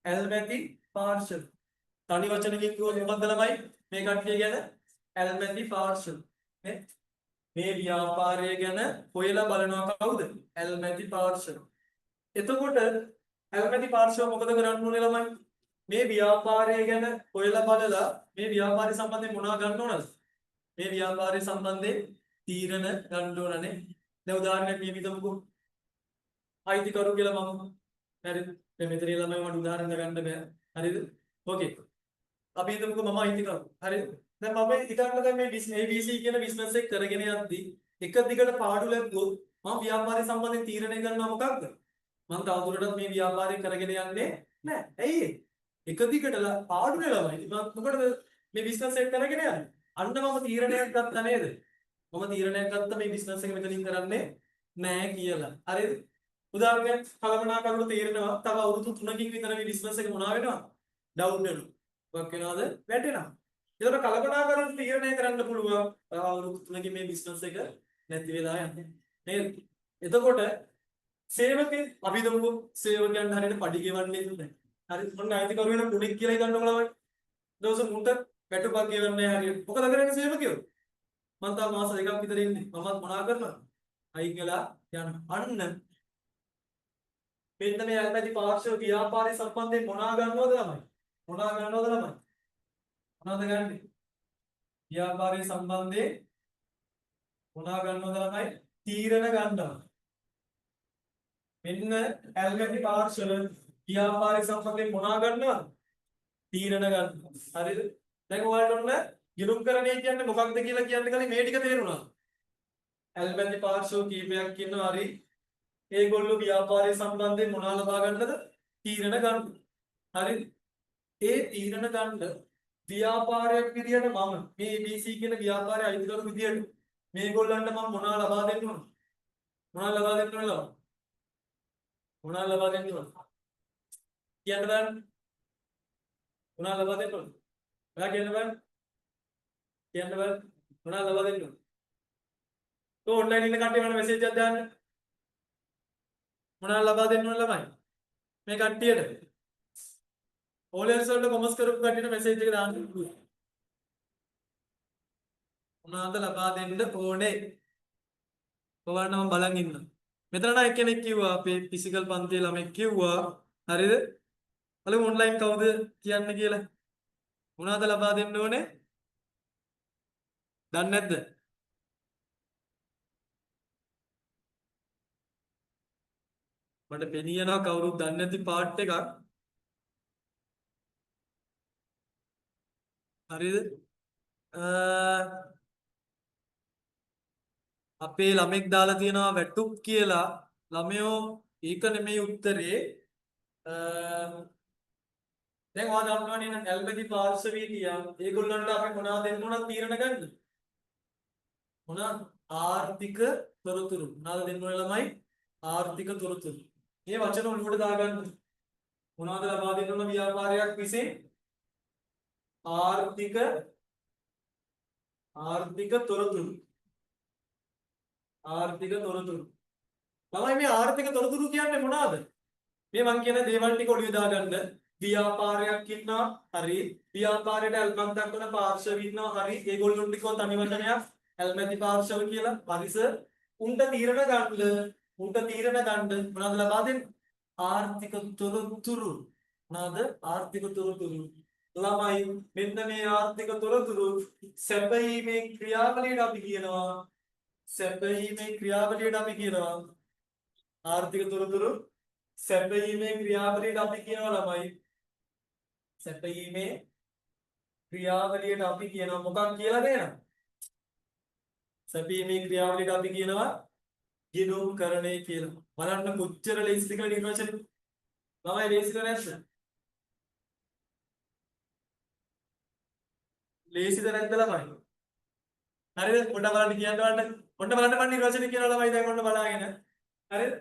ඇල්මැති පාර්ශ්ව. තනි වචනකින් කිව්වොත් මොකද්ද ළමයි? මේ කට්ටිය ගැන ඇල්මැති පාර්ශ්ව. නේ? මේ ව්‍යාපාරය ගැන හොයලා බලනවා කවුද? ඇල්මැති පාර්ශ්ව. එතකොට ඇල්මැති පාර්ශ්ව මොකද කරන්න ඕනේ ළමයි? මේ ව්‍යාපාරය ගැන හොයලා බලලා මේ ව්‍යාපාරය සම්බන්ධයෙන් මොනවා ගන්න ඕනද? මේ ව්‍යාපාරය සම්බන්ධයෙන් තීරණ ගන්න ඕනනේ. දැන් උදාහරණයක් මේ හිතමුකෝ. අයිතිකරු කියලා මම. හරිද? දැන් මෙතන ළමයි මට උදාහරණ ගන්න බෑ. හරිද? ඕකේ. අපි හිතමුකෝ මම අයිතිකරු. හරිද? දැන් මම හිතන්න දැන් මේ බිස්නස් ABC කියන බිස්නස් එක කරගෙන යද්දි එක දිගට පාඩු ලැබුවොත් මම ව්‍යාපාරය සම්බන්ධයෙන් තීරණය කරනවා මොකක්ද? මම තවදුරටත් මේ ව්‍යාපාරය කරගෙන යන්නේ නෑ. ඇයි ඒ? එක දිගට පාඩුනේ ළමයි. ඉතින් මම මොකටද මේ බිස්නස් එක කරගෙන යන්නේ? අන්න මම තීරණයක් ගත්තා නේද? මම තීරණයක් ගත්තා මේ බිස්නස් එක මෙතනින් කරන්නේ නෑ කියලා. හරිද? උදාහරණයක් කළමනාකරුවට තේරෙනවා තව අවුරුදු 3කින් විතර මේ බිස්නස් එක මොනවා වෙනවද? ඩවුන් වෙනවා. මොකක් වෙනවද? වැටෙනවා. ඒතකොට කළමනාකරුවට තීරණය කරන්න පුළුවන් තව අවුරුදු 3කින් මේ බිස්නස් එක නැති වෙලා යන්නේ නේද? එතකොට සේවකයන් අපි හිතමුකෝ සේවකයන් හරියට පඩි ගෙවන්නේ නැහැ. හරි, ඔන්න අයිතිකරු වෙන පුණෙක් කියලා හිතන්නකෝ ළමයි. දවස මුන්ට වැටුපක් ගෙවන්නේ නැහැ හරියට. මොකද කරන්නේ සේවකයෝ? මං තාම මාස දෙකක් විතර ඉන්නේ. මමත් මොනා කරනවද? අයින් වෙලා යනවා. අන්න මෙන්න මේ අල්මැති පාර්ශ්ව ව්‍යාපාරය සම්බන්ධයෙන් මොනා ගන්නවද ළමයි? මොනා ගන්නවද ළමයි? මොනවද ගන්නෙ? ව්‍යාපාරය සම්බන්ධයෙන් මොනා ගන්නවද ළමයි? තීරණ ගන්නවා. මෙන්න ඇල්මැති පාර්ශ්ව ව්‍යාපාරය සම්බන්ධයෙන් මොනා ගන්නවද? තීරණ ගන්නවා. හරිද? දැන් ඔයාලට ඔන්න ගිණුම්කරණය කියන්නේ මොකක්ද කියලා කියන්න කලින් මේ ටික තේරුණා. ඇල්මැති පාර්ශ්ව කීපයක් ඉන්නවා. හරි. ඒගොල්ලෝ ව්‍යාපාරය සම්බන්ධයෙන් මොනවා ලබා ගන්නද? තීරණ ගන්න. හරිද? ඒ තීරණ ගන්න ව්‍යාපාරයක් විදියට මම මේ ABC කියන ව්‍යාපාරය අයිතිකරු විදියට මේගොල්ලන්ට මම මොනවා ලබා දෙන්න ඕන? මොනවා ලබා දෙන්න ඕනද? මොනවා ලබා දෙන්න ඕන? කියන්න බලන්න. මොනවා ලබා දෙන්න ඕන? ඔයා කියන්න බලන්න. කියන්න බලන්න. මොනවා ලබා දෙන්න ඕන? ඔය ඔන්ලයින් ඉන්න කට්ටිය මට මෙසේජ් එකක් දාන්න. මොනවා ලබා දෙන්න ඕන ළමයි? මේ කට්ටියට. ඕ ලෙවල්ස් වලට කොමර්ස් කරපු කට්ටියට මෙසේජ් එක දාන්න. මොනවාද ලබා දෙන්න ඕනේ? ඔයාලට මම බලන් ඉන්නවා. මෙතන නම් එක්කෙනෙක් කිව්වා අපේ ෆිසිකල් පන්තියේ ළමෙක් කිව්වා. හරිද? බලමු ඔන්ලයින් කවුද කියන්නේ කියලා. මොනවාද ලබා දෙන්න ඕනේ? දන්නේ නැද්ද? මට පෙනී යනවා කවුරුත් දන්නේ නැති පාර්ට් එකක්. හරිද? අපේ ළමෙක් දාලා තියෙනවා වැටුප් කියලා. ළමයෝ ඒක නෙමෙයි උත්තරේ. දැන් ඔයා දන්නවනේ නේද ඇල්මැති පාර්ශවීතියා ඒගොල්ලන්ට අපි මොනවද දෙන්න ඕනද තීරණ ගන්න? මොනවා? ආර්ථික තොරතුරු. මොනවද දෙන්න ඕනේ ළමයි? ආර්ථික තොරතුරු. මේ වචන ඔළුවට දාගන්න. මොනවද ලබා දෙන්න ඕන ව්‍යාපාරයක් විසින්? ආර්ථික තොරතුරු. ආර්ථික තොරතුරු. ළමයි මේ ආර්ථික තොරතුරු කියන්නේ මොනවාද? මේ මං කියන දේවල් ටික ඔළුවේ දාගන්න. ව්‍යාපාරයක් ඉන්නවා, හරි. ව්‍යාපාරයට ඇල්මක් දක්වන පාර්ශව ඉන්නවා, හරි. ඒගොල්ලොන්ට කිව්ව තනි වචනයක් ඇල්මැති පාර්ශව කියලා. හරි සර්. උන්ට තීරණ ගන්න, උන්ට තීරණ ගන්න මොනවද ලබා දෙන්නේ? ආර්ථික තොරතුරු. මොනවාද? ආර්ථික තොරතුරු. ළමයි මෙන්න මේ ආර්ථික තොරතුරු සැපයීමේ ක්‍රියාවලියට අපි කියනවා. සැපයීමේ ක්‍රියාවලියට අපි කියනවා. ආර්ථික තොරතුරු සැපයීමේ ක්‍රියාවලියට අපි කියනවා ළමයි. සැපයීමේ ක්‍රියාවලියට අපි කියනවා මොකක් කියලා නේද? සැපයීමේ ක්‍රියාවලියට අපි කියනවා ගිණුම්කරණය කියලා. බලන්න කොච්චර ලේසිද කියලා නිර්වචනය. ළමයි ලේසිද නැද්ද? ලේසිද නැද්ද ළමයි? හරිද? පොඩ්ඩක් බලන්න කියන්න බලන්න. ඔන්න බලන්න මම නිර්වචනය කියනවා ළමයි දැන් ඔන්න බලාගෙන. හරිද?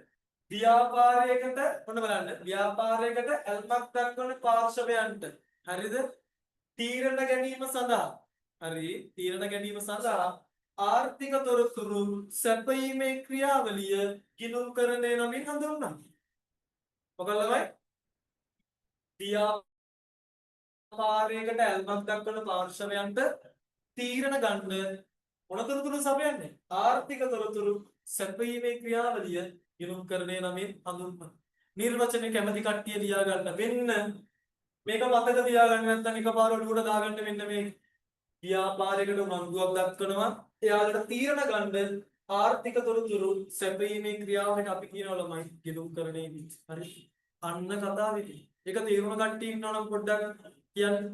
ව්‍යාපාරයකට ඔන්න බලන්න. ව්‍යාපාරයකට ඇල්මක් දක්වන පාර්ශවයන්ට හරිද? තීරණ ගැනීම සඳහා හරි තීරණ ගැනීම සඳහා ආර්ථික තොරතුරු සැපයීමේ ක්‍රියාවලිය ගිණුම්කරණය නමින් හඳුන්වනවා. මොකද ළමයි? ව්‍යාපාරයකට ඇල්මක් දක්වන පාර්ශවයන්ට තීරණ ගන්න මොන තොරතුරු සපයන්නේ? ආර්ථික තොරතුරු සැපයීමේ ක්‍රියාවලිය ගිණුම්කරණය නමින් හඳුන්වනවා. නිර්වචනය කැමති කට්ටිය ලියා ගන්න. මෙන්න මේක මතක තියාගන්න නැත්නම් එකපාර ඔළුවට දාගන්න මෙන්න මේ ව්‍යාපාරයකට උනන්දුවක් දක්වනවා. එයාලට තීරණ ගන්න ආර්ථික තොරතුරු සැපයීමේ ක්‍රියාවලියට අපි කියනවා ළමයි ගිණුම්කරණය කියලා. හරි. අන්න කතාව ඉතින්. ඒක තේරුණ කට්ටිය ඉන්නවා නම් පොඩ්ඩක් කියන්න.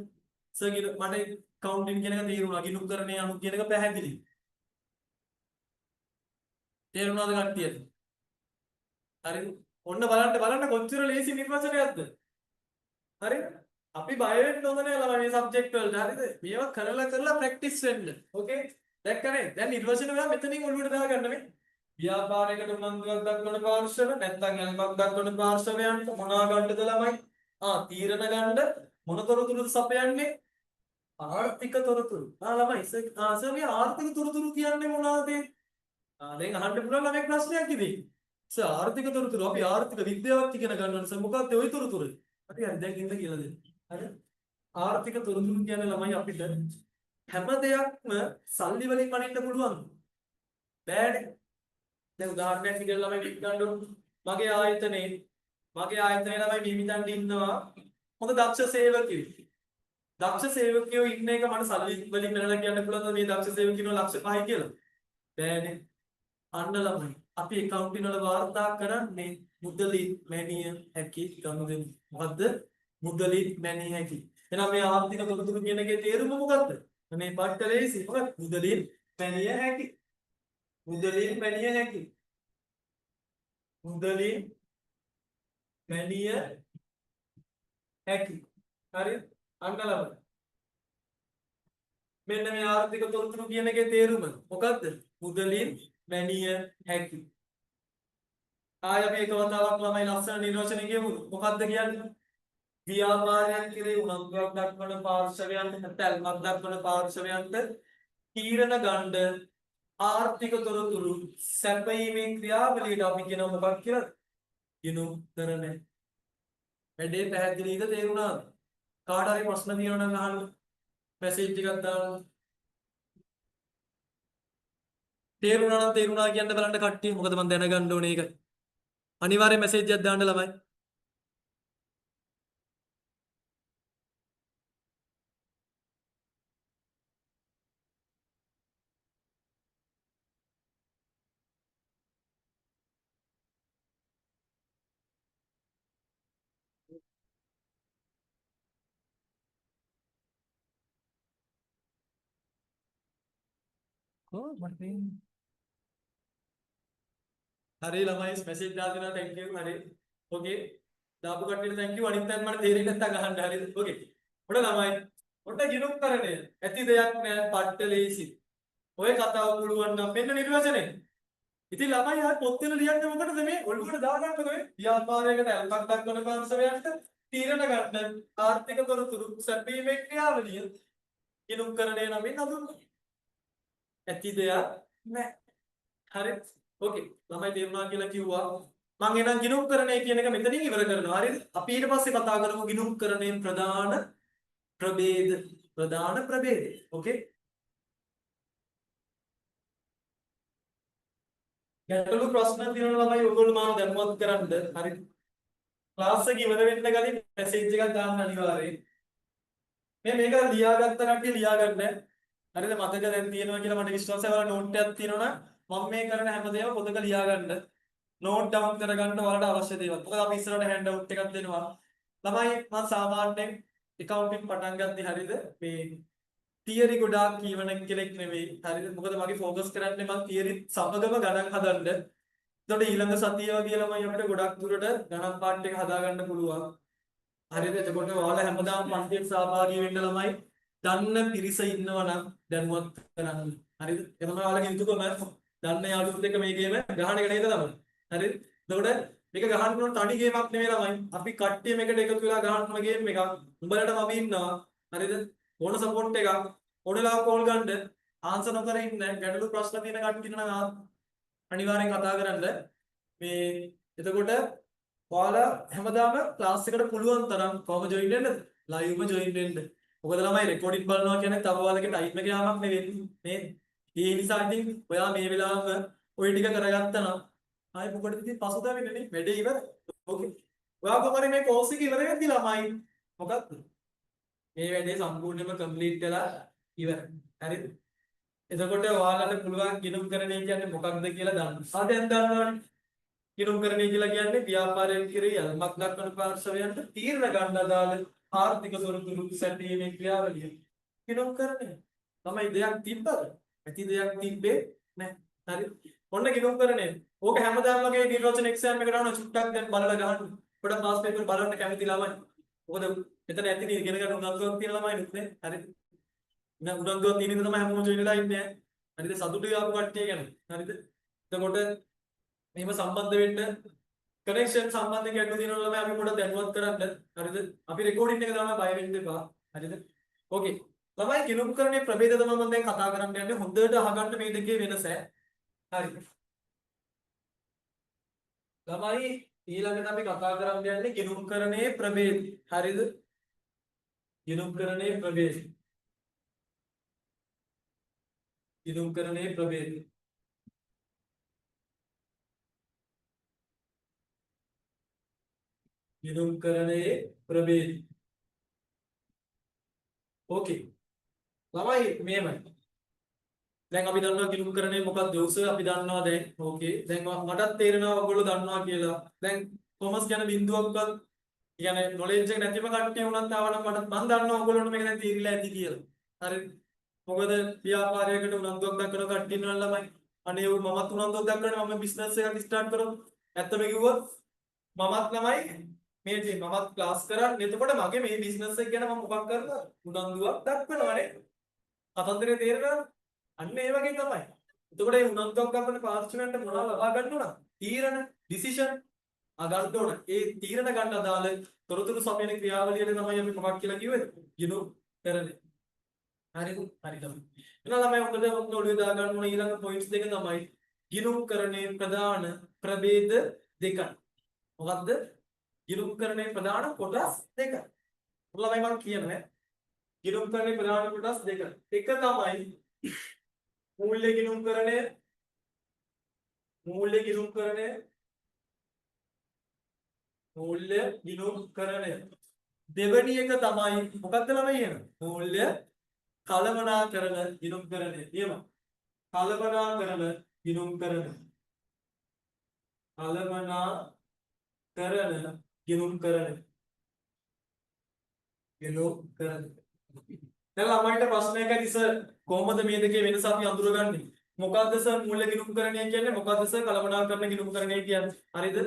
සර් මට කවුන්ටින් කියන එක තේරුණා. ගිණුම්කරණය අනු කියන එක පැහැදිලි. තේරුණාද කට්ටියට? හරිද? ඔන්න බලන්න බලන්න කොච්චර ලේසි නිර්වචනයක්ද? හරිද? අපි බය වෙන්න හොඳ නෑ ළමයි මේ සබ්ජෙක්ට් වලට. හරිද? මේවා කරලා කරලා ප්‍රැක්ටිස් වෙන්න. ඕකේ? දැක්කනේ? දැන් නිර්වචන ඔයා මෙතනින් ඔළුවට දාගන්න මේ. ව්‍යාපාරයකට උනන්දුවක් දක්වන පාර්ශව නැත්නම් ඇල්මක් දක්වන පාර්ශවයන්ට මොනවා ගන්නද ළමයි? තීරණ ගන්න මොන තොරතුරුද සපයන්නේ? ආර්ථික තොරතුරු. ළමයි සර් මේ ආර්ථික තොරතුරු කියන්නේ මොනවාද? දැන් අහන්න පුළුවන් ළමයි ප්‍රශ්නයක් ඉතින්. සර් ආර්ථික තොරතුරු අපි ආර්ථික විද්‍යාවක් ඉගෙන ගන්න ඕනේ සර් මොකක්ද ඔය තොරතුරු? හරි හරි දැන් ඉන්න කියලා දෙන්න. හරි. ආර්ථික තොරතුරු කියන්නේ ළමයි අපිට හැම දෙයක්ම සල්ලි වලින් මනින්න පුළුවන්. බෑනේ. දැන් උදාහරණයක් විදියට ළමයි ගන්න ඕන. මගේ ආයතනයේ ළමයි මිහිමිතන්ට ඉන්නවා හොඳ දක්ෂ සේවකයෝ. දක්ෂ සේවකයෝ ඉන්න එක මට සල්ලි වලින් මැනලා කියන්න පුළුවන්ද මේ දක්ෂ සේවකයෝ ලක්ෂ 5යි කියලා? බෑනේ. අන්න ළමයි අපි ඇකවුන්ටින් වල වාර්තා කරන්නේ මුදලින් මැනිය හැකි ගනුදෙනු. මොකද්ද? මුදලින් මැනිය හැකි. එහෙනම් මේ ආර්ථික තොරතුරු කියන එකේ තේරුම මොකද්ද? මේ පට්ට ලේසි. මොකක්ද? මුදලින් මැනිය හැකි. මුදලින් මැනිය හැකි. මුදලින් මැනිය හැකි. හරි? අන්න ළමයි. මෙන්න මේ ආර්ථික තොරතුරු කියන එකේ තේරුම මොකද්ද? මුදලින් මැනිය හැකි. ආය අපි එක වතාවක් ළමයි ලස්සන නිර්වචනය කියමු. මොකද්ද කියන්නේ? ව්‍යාපාරයක් කෙරෙහි උනන්දුවක් දක්වන පාර්ශවයන්ට නැත්නම් ඇල්මක් දක්වන පාර්ශවයන්ට තීරණ ගන්න ආර්ථික තොරතුරු සැපයීමේ ක්‍රියාවලියට අපි කියනවා මොකක් කියලාද? ගිණුම්කරණය. වැඩේ පැහැදිලිද තේරුණාද? කාට හරි ප්‍රශ්න තියෙනවා නම් අහන්න. මැසේජ් එකක් දාන්න. තේරුණා නම් තේරුණා කියන්න බලන්න කට්ටිය. මොකද මම දැනගන්න ඕනේ ඒක. අනිවාර්යෙන් මැසේජ් එකක් දාන්න ළමයි. කොහොමද මට පේන්නේ? හරි ළමයි මැසේජ් දාලා දෙනවා thank you. හරි. ඕකේ. දාපු කට්ටියට thank you. අනිත් අයත් මට තේරෙන්නේ නැත්තම් අහන්න. හරිද? ඕකේ. ඔන්න ළමයි. ඔන්න ගිණුම්කරණය. ඇති දෙයක් නෑ පට්ට ලේසි. ඔය කතාව පුළුවන් නම් මෙන්න නිර්වචනය. ඉතින් ළමයි ආ පොත් වල ලියන්නේ මොකටද මේ? ඔළුවට දාගන්නකෝ මේ. ව්‍යාපාරයකට ඇල්මක් දක්වන පාර්ශවයන්ට තීරණ ගන්න ආර්ථික තොරතුරු සැපයීමේ ක්‍රියාවලිය ගිණුම්කරණය නමින් හඳුන්වනවා. ඇති දෙයක් නෑ. හරි. ඕකේ. ළමයි තේරුණා කියලා කිව්වා. මං එහෙනම් ගිණුම්කරණය කියන එක මෙතනින් ඉවර කරනවා. හරිද? අපි ඊට පස්සේ කතා කරමු ගිණුම්කරණයෙන් ප්‍රධාන ප්‍රභේද. ප්‍රධාන ප්‍රභේද. ඕකේ. ගැටලු ප්‍රශ්න තියෙනවා ළමයි ඔයගොල්ලෝ මාව දැනුවත් කරන්න. හරි. ක්ලාස් එක ඉවර වෙන්න කලින් මැසේජ් එකක් දාන්න අනිවාර්යයෙන්. මේක ලියාගත්ත කට්ටිය ලියාගන්න. හරිද? මතක දැන් තියෙනවා කියලා මට විශ්වාසයි. ඔයාලා නෝට් එකක් තියෙනවා නම් මම මේ කරන හැමදේම පොතක ලියාගන්න. නෝට් ඩවුන් කරගන්න ඔයාලට අවශ්‍ය දේවල්. මොකද අපි ඉස්සරහට හෑන්ඩ් අවුට් එකක් දෙනවා. ළමයි මම සාමාන්‍යයෙන් ඇකවුන්ටින් පටන් ගද්දි හරිද මේ තියරි ගොඩාක් කියවන කෙනෙක් නෙවෙයි. හරිද? මොකද මගේ ෆෝකස් කරන්නේ මං තියරි සමගම ගණන් හදන්න. එතකොට ඊළඟ සතිය වගේ ළමයි අපිට ගොඩක් දුරට ගණන් පාර්ට් එක හදාගන්න පුළුවන්. හරිද? එතකොට ඔයාලා හැමදාම පන්තියට සහභාගී වෙන්න ළමයි දන්න පිරිස ඉන්නවා නම් දැනුවත් කරන්න. හරිද? ඒ තමයි ඔයාලගේ යුතුයකම. දන්න යාළුවොත් එක්ක මේ ගේම ගහන එක නේද ළමයි? හරිද? එතකොට මේක ගහන්න පුළුවන් තනි ගේමක් නෙවෙයි ළමයි. අපි කට්ටිය මේකට එකතු වෙලා ගහන්න ගේම් එකක්. උඹලටම අපි ඉන්නවා. හරිද? ඕන සපෝට් එකක්. ඕන වෙලාවක කෝල් ගන්න. ආන්සර් නොකර ඉන්න. ගැටලු ප්‍රශ්න තියෙන කට්ටිය නම් අනිවාර්යෙන් කතා කරන්න. මේ එතකොට ඔයාලා හැමදාම ක්ලාස් එකට පුළුවන් තරම් කොහොම ජොයින් වෙන්නද? ලයිව්ම ජොයින් වෙන්න. මොකද ළමයි රෙකෝඩින් බලනවා කියන්නේ තව ඔයාලගේ ටයිම් එක යාමක් නෙවෙයි නේද? ඒ නිසා ඉතින් ඔයා මේ වෙලාවම ඔය ටික කරගත්තා නම් ආයෙ මොකටද ඉතින් පසුතැවෙන්නේ නේ? වැඩේ ඉවරයි. ඕකේ. ඔයා කොහොම හරි මේ කෝස් එක ඉවර වෙද්දි ළමයි මොකද්ද? මේ වැඩේ සම්පූර්ණයෙන්ම කම්ප්ලීට් වෙලා ඉවරයි. හරිද? එතකොට ඔයාලට පුළුවන් ගිණුම්කරණය කියන්නේ මොකක්ද කියලා දන්න. ආ දැන් දන්නවනේ. ගිණුම්කරණය කියලා කියන්නේ ව්‍යාපාරයෙන් කෙරෙහි ඇල්මක් දක්වන පාර්ශවයන්ට තීරණ ගන්න අදාළ ආර්ථික තොරතුරු සැපයීමේ ක්‍රියාවලිය. ගිණුම්කරණය. ළමයි දෙයක් තිබ්බද? ඇති දෙයක් තිබ්බේ නැහැ. හරි. ඔන්න ගිණුම්කරණය. ඕක හැමදාම වගේ නිර්වචන එක්සෑම් එකට ආවම චුට්ටක් දැන් බලලා ගහන්න. පොඩක් පාස් පේපර් බලන්න කැමති ළමයි. මොකද මෙතන ඇතිනේ ඉගෙන ගන්න උනන්දුවක් තියෙන ළමයි නුත් නේ. හරි. නෑ උනන්දුවක් තියෙන ඉඳ තමයි හැමෝම ජොයින් වෙලා ඉන්නේ. හරිද? සතුටු ආපු කට්ටිය ගැන. හරිද? එතකොට මෙහෙම සම්බන්ධ වෙන්න කනෙක්ෂන් සම්බන්ධයෙන් ගැටලු තියෙනවා ළමයි අපි පොඩක් දැනුවත් කරන්න. හරිද? අපි රෙකෝඩින් එක දානවා බය වෙන්න එපා. හරිද? ඕකේ. ළමයි ගිණුම්කරණයේ ප්‍රභේද තමයි මම දැන් කතා කරන්න යන්නේ. හොඳට අහගන්න මේ දෙකේ වෙනස. හරි. ළමයි ඊළඟට අපි කතා කරන්න යන්නේ ගිණුම්කරණයේ ප්‍රභේද. හරිද? ගිණුම්කරණයේ ප්‍රභේද. ගිණුම්කරණයේ ප්‍රභේද. ගිණුම්කරණයේ ප්‍රභේද. ඕකේ. ළමයි මෙහෙමයි. දැන් අපි දන්නවා ගිණුම්කරණය මොකක්ද උස අපි දන්නවා දැන්. ඕකේ. දැන් මටත් තේරෙනවා ඔයගොල්ලෝ දන්නවා කියලා. දැන් කොමර්ස් ගැන බින්දුවක්වත් කියන්නේ නොලෙජ් එක නැතිම කට්ටිය වුණත් ආවනම් මට මං දන්නවා ඔයගොල්ලන්ට මේක දැන් තේරිලා ඇති කියලා. හරි. මොකද ව්‍යාපාරයකට උනන්දුවක් දක්වන කට්ටිය ඉන්නවා ළමයි. අනේ ඔය මමත් උනන්දුවක් දක්වන්නේ මම බිස්නස් එකක් ස්ටාර්ට් කරොත්. ඇත්තම කිව්වොත් මමත් ළමයි මේ ඉතින් මමත් ක්ලාස් කරන්නේ. එතකොට මගේ මේ බිස්නස් එක ගැන මම මොකක් කරනවද? උනන්දුවක් දක්වනවනේ. කතන්දරේ තේරෙනවද? අන්න ඒ වගේ තමයි. එතකොට මේ උනන්දුවක් දක්වන පාර්ශ්වයන්ට මොනවා ලබා ගන්න ඕන? තීරණ, ඩිසිෂන් ගන්න ඕන. ඒ තීරණ ගන්න අදාළ තොරතුරු සපයන ක්‍රියාවලියට තමයි අපි මොකක් කියලා කිව්වේද? ගිණුම්කරණය. හරිද? හරි තමයි. එහෙනම් ළමයි හොඳට හොඳ ඔළුවේ දා ගන්න ඕන ඊළඟ පොයින්ට්ස් දෙක තමයි ගිණුම්කරණයේ ප්‍රධාන ප්‍රභේද දෙකයි. මොකද්ද? ගිණුම්කරණයේ ප්‍රධාන කොටස් දෙකයි. ළමයි මම කියනවා ගිණුම්කරණයේ ප්‍රධාන කොටස් දෙක. එක තමයි මූල්‍ය ගිණුම්කරණය, මූල්‍ය ගිණුම්කරණය, මූල්‍ය ගිණුම්කරණය. දෙවෙනි එක තමයි මොකද්ද ළමයි කියන? මූල්‍ය කළමනාකරන ගිණුම්කරණය. නියම. කළමනාකරන ගිණුම්කරණ. කළමනාකරන ගිණුම්කරණ. ගිණුම්කරණ. දැන් ළමයින්ට ප්‍රශ්නයක් ඇති සර් කොහොමද මේ දෙකේ වෙනස අපි අඳුරගන්නේ? මොකද්ද සර් මූල්‍ය ගිණුම්කරණය කියන්නේ? මොකද්ද සර් කළමනාකරන ගිණුම්කරණය කියන්නේ? හරිද?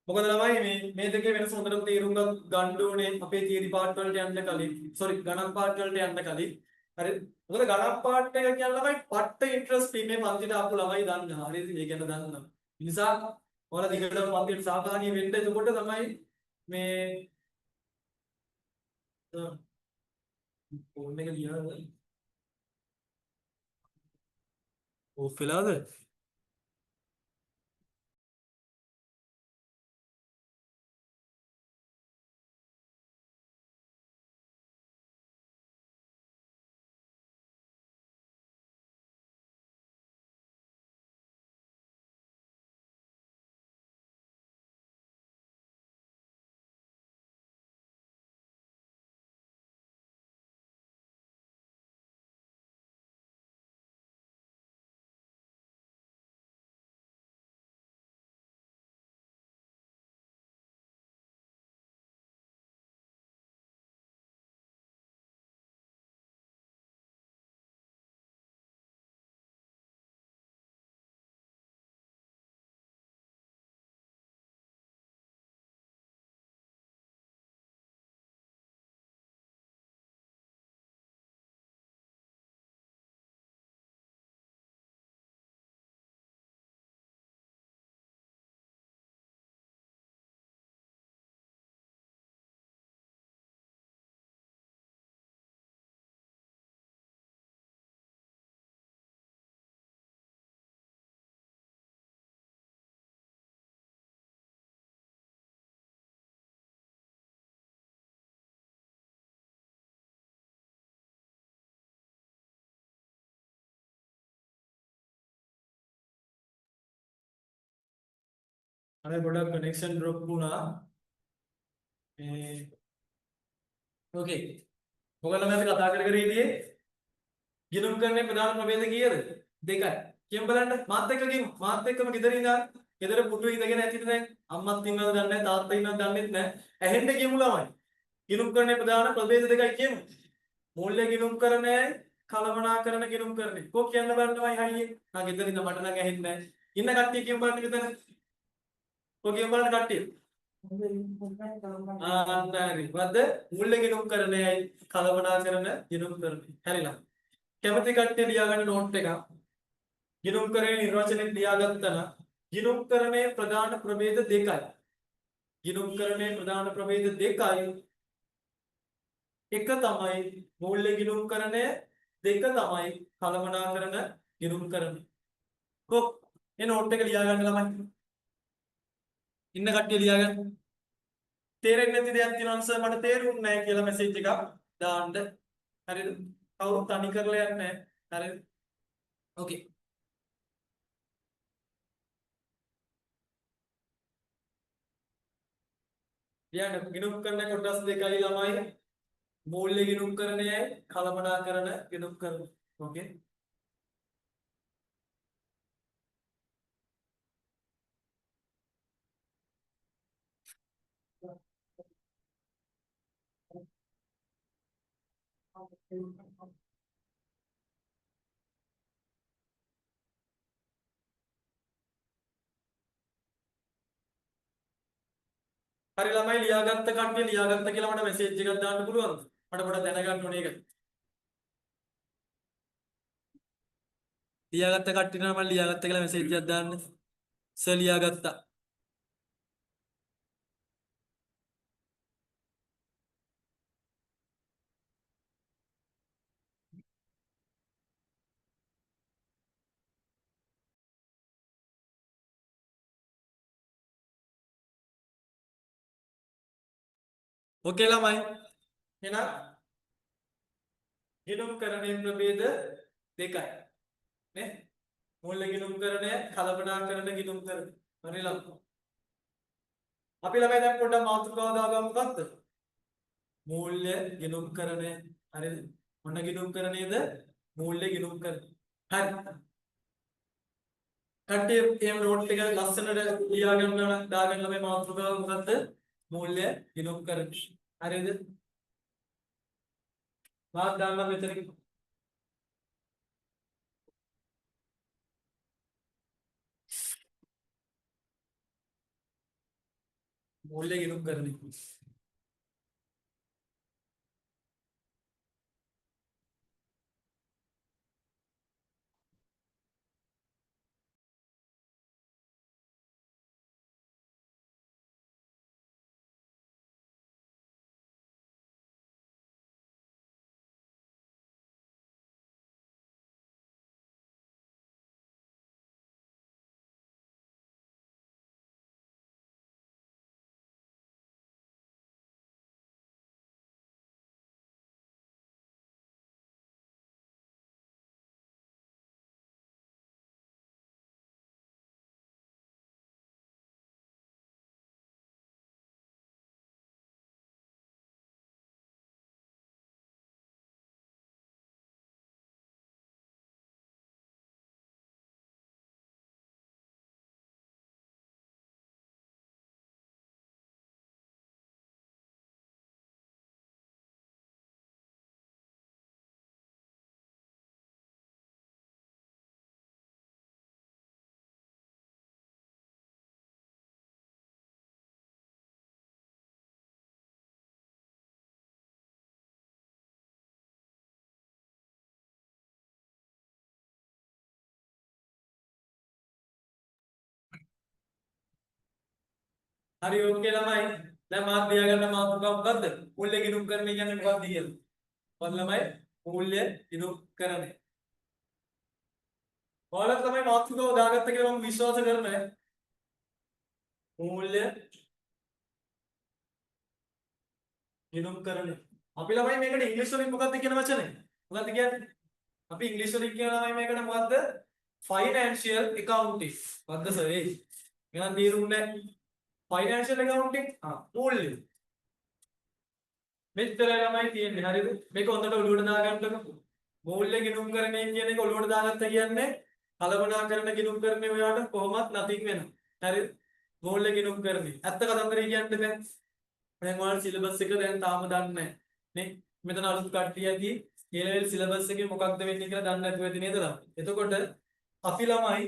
මොකද ළමයි මේ මේ දෙකේ වෙනස හොඳටම තේරුම් ගන්න ඕනේ අපේ තියරි පාර්ට් වලට යන්න කලින්. සෝරි ගණන් පාර්ට් වලට යන්න කලින්. හරිද? මොකද ගණන් පාර්ට් එක කියන්නේ ළමයි පට්ට ඉන්ට්‍රස්ට් මේ පන්තිට ආපු ළමයි දන්නවා. හරිද? ඒ ගැන දන්නවා. ඒ නිසා ඔයාලා දිගටම පන්තියට සහභාගී වෙන්න. එතකොට තමයි මේ ෆෝන් එක ගියාද? ඔෆ් වෙලාද? අර පොඩක් කනෙක්ෂන් ඩ්‍රොප් වුණා. මේ ඕකේ. මොකද ළමයි අපි කතා කර කර හිටියේ? ගිණුම්කරණයේ ප්‍රධාන ප්‍රභේද කීයද? දෙකයි. කියමු බලන්න. මාත් එක්ක කියමු. මාත් එක්කම ගෙදර ඉඳන් ගෙදර පුටුවේ ඉඳගෙන ඇතිද දැන්? අම්මත් ඉන්නවද දන්නේ නැහැ, තාත්තා ඉන්නවද දන්නෙත් නැහැ. ඇහෙන්න කියමු ළමයි. ගිණුම්කරණයේ ප්‍රධාන ප්‍රභේද දෙකයි කියමු. මූල්‍ය ගිණුම්කරණයයි කළමනාකරණ ගිණුම්කරණය. කො කියන්න බලන්න ළමයි හයියෙන්. ආ ගෙදර ඉඳන් මට නම් ඇහෙන්නේ නැහැ. ඉන්න කට්ටිය කියමු බලන්න මෙතන. කො කියමු බලන්න කට්ටිය. ආ හරි. මොකද්ද? මූල්‍ය ගිණුම්කරණයයි කළමනාකරණ ගිණුම්කරණය. හරිලා. කැමති කට්ටිය ලියාගන්න නෝට් එකක්. ගිණුම්කරණයේ නිර්වචනය ලියාගත්තා නම් ගිණුම්කරණයේ ප්‍රධාන ප්‍රභේද දෙකයි. ගිණුම්කරණයේ ප්‍රධාන ප්‍රභේද දෙකයි. එක තමයි මූල්‍ය ගිණුම්කරණය, දෙක තමයි කළමනාකරණ ගිණුම්කරණය. කො මේ නෝට් එක ලියා ගන්න ළමයි. ඉන්න කට්ටිය ලියා ගන්න. තේරෙන්නේ නැති දෙයක් තියෙනවා නම් සර් මට තේරුන්නේ නැහැ කියලා මැසේජ් එකක් දාන්න. හරිද? කවුරුත් තනි කරලා යන්නේ නැහැ. හරිද? ඕකේ. ලියන්න ගිණුම් කරන කොටස් දෙකයි ළමයි. මූල්‍ය ගිණුම්කරණයයි කළමනාකරණ ගිණුම්කරණය. ඕකේ. හරි ළමයි ලියාගත්ත කට්ටිය ලියාගත්ත කියලා මට මැසේජ් එකක් දාන්න පුළුවන්ද? මට පොඩ්ඩක් දැනගන්න ඕනේ ඒක. ලියාගත්ත කට්ටිය නම් මම ලියාගත්ත කියලා මැසේජ් එකක් දාන්න. සර් ලියාගත්තා. ඕකේ ළමයි. එහෙනම් ගිණුම්කරණයේ ප්‍රභේද දෙකයි. නේ? මූල්‍ය ගිණුම්කරණය, කළමනාකරණ ගිණුම්කරණය. හරි ළමයි. අපි ළමයි දැන් පොඩ්ඩක් මාතෘකාව දාගමු මොකද්ද? මූල්‍ය ගිණුම්කරණය. හරිද? මොන ගිණුම්කරණයද? මූල්‍ය ගිණුම්කරණය. හරි. කට්ටිය එහෙම නෝට් එක ලස්සනට ලියා ගන්න නම් දාගන්න ළමයි මාතෘකාව මොකද්ද? මූල්‍ය ගිණුම්කරණය. හරිද? මාත් දාන්නම් මෙතන. මූල්‍ය ගිණුම්කරණය. හරි ඕකේ ළමයි. දැන් මාත් ලියා ගන්න මාතෘකාව මොකද්ද? මූල්‍ය ගිණුම්කරණය කියන්නේ මොකක්ද කියලා. මොකද්ද ළමයි? මූල්‍ය ගිණුම්කරණය. ඔයාලා තමයි මාතෘකාව දාගත්ත කියලා මම විශ්වාස කරන්නේ. මූල්‍ය ගිණුම්කරණය. අපි ළමයි මේකට ඉංග්‍රීසි වලින් මොකද්ද කියන වචනේ? මොකද්ද කියන්නේ? අපි ඉංග්‍රීසි වලින් කියන ළමයි මේකට මොකද්ද? ෆයිනෑන්ෂියල් ඇකවුන්ටිං. මොකද්ද සර් ඒ? එහෙනම් තේරුන්නේ නැහැ. ෆයිනෑන්ෂියල් ඇකවුන්ටිං මූල්‍ය. මෙච්චරයි ළමයි තියෙන්නේ. හරිද? මේක හොඳට ඔළුවට දාගන්නකො. මූල්‍ය ගිණුම්කරණය කියන එක ඔළුවට දාගත්තා කියන්නේ කළමනාකරණ ගිණුම්කරණය ඔයාට කොහොමත් නැතිව වෙනවා. හරිද? මූල්‍ය ගිණුම්කරණය. ඇත්ත කතන්දරේ කියන්න බෑ. දැන් ඔයාලා සිලබස් එක දැන් තාම දන්නේ නැහැ. නේ? මෙතන අලුත් කට්ටිය ඇති ඒ ලෙවල් සිලබස් එකේ මොකක්ද වෙන්නේ කියලා දන්නේ නැතුව ඇති නේද ළමයි? එතකොට අපි ළමයි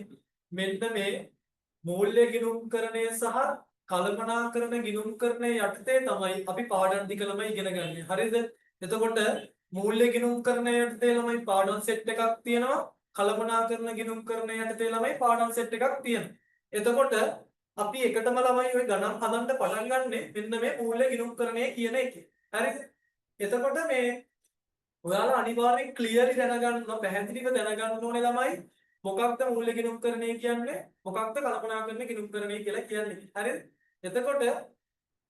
මෙන්න මේ මූල්‍ය ගිණුම්කරණය සහ කළමනාකරණ ගිණුම්කරණය යටතේ තමයි අපි පාඩම් ටික ළමයි ඉගෙන ගන්න. හරිද? එතකොට මූල්‍ය ගිණුම්කරණය යටතේ ළමයි පාඩම් සෙට් එකක් තියෙනවා. කළමනාකරණ ගිණුම්කරණය යටතේ ළමයි පාඩම් සෙට් එකක් තියෙනවා. එතකොට අපි එකටම ළමයි ඔය ගණන් හදන්න පටන් ගන්නෙ මෙන්න මේ මූල්‍ය ගිණුම්කරණය කියන එකේ. හරිද? එතකොට මේ ඔයාලා අනිවාර්යෙන් ක්ලියර්ලි දැනගන්න ඕන, පැහැදිලිව දැනගන්න ඕනේ ළමයි මොකක්ද මූල්‍ය ගිණුම්කරණය කියන්නේ? මොකක්ද කළමනාකරණ ගිණුම්කරණය කියලා කියන්නේ? හරිද? එතකොට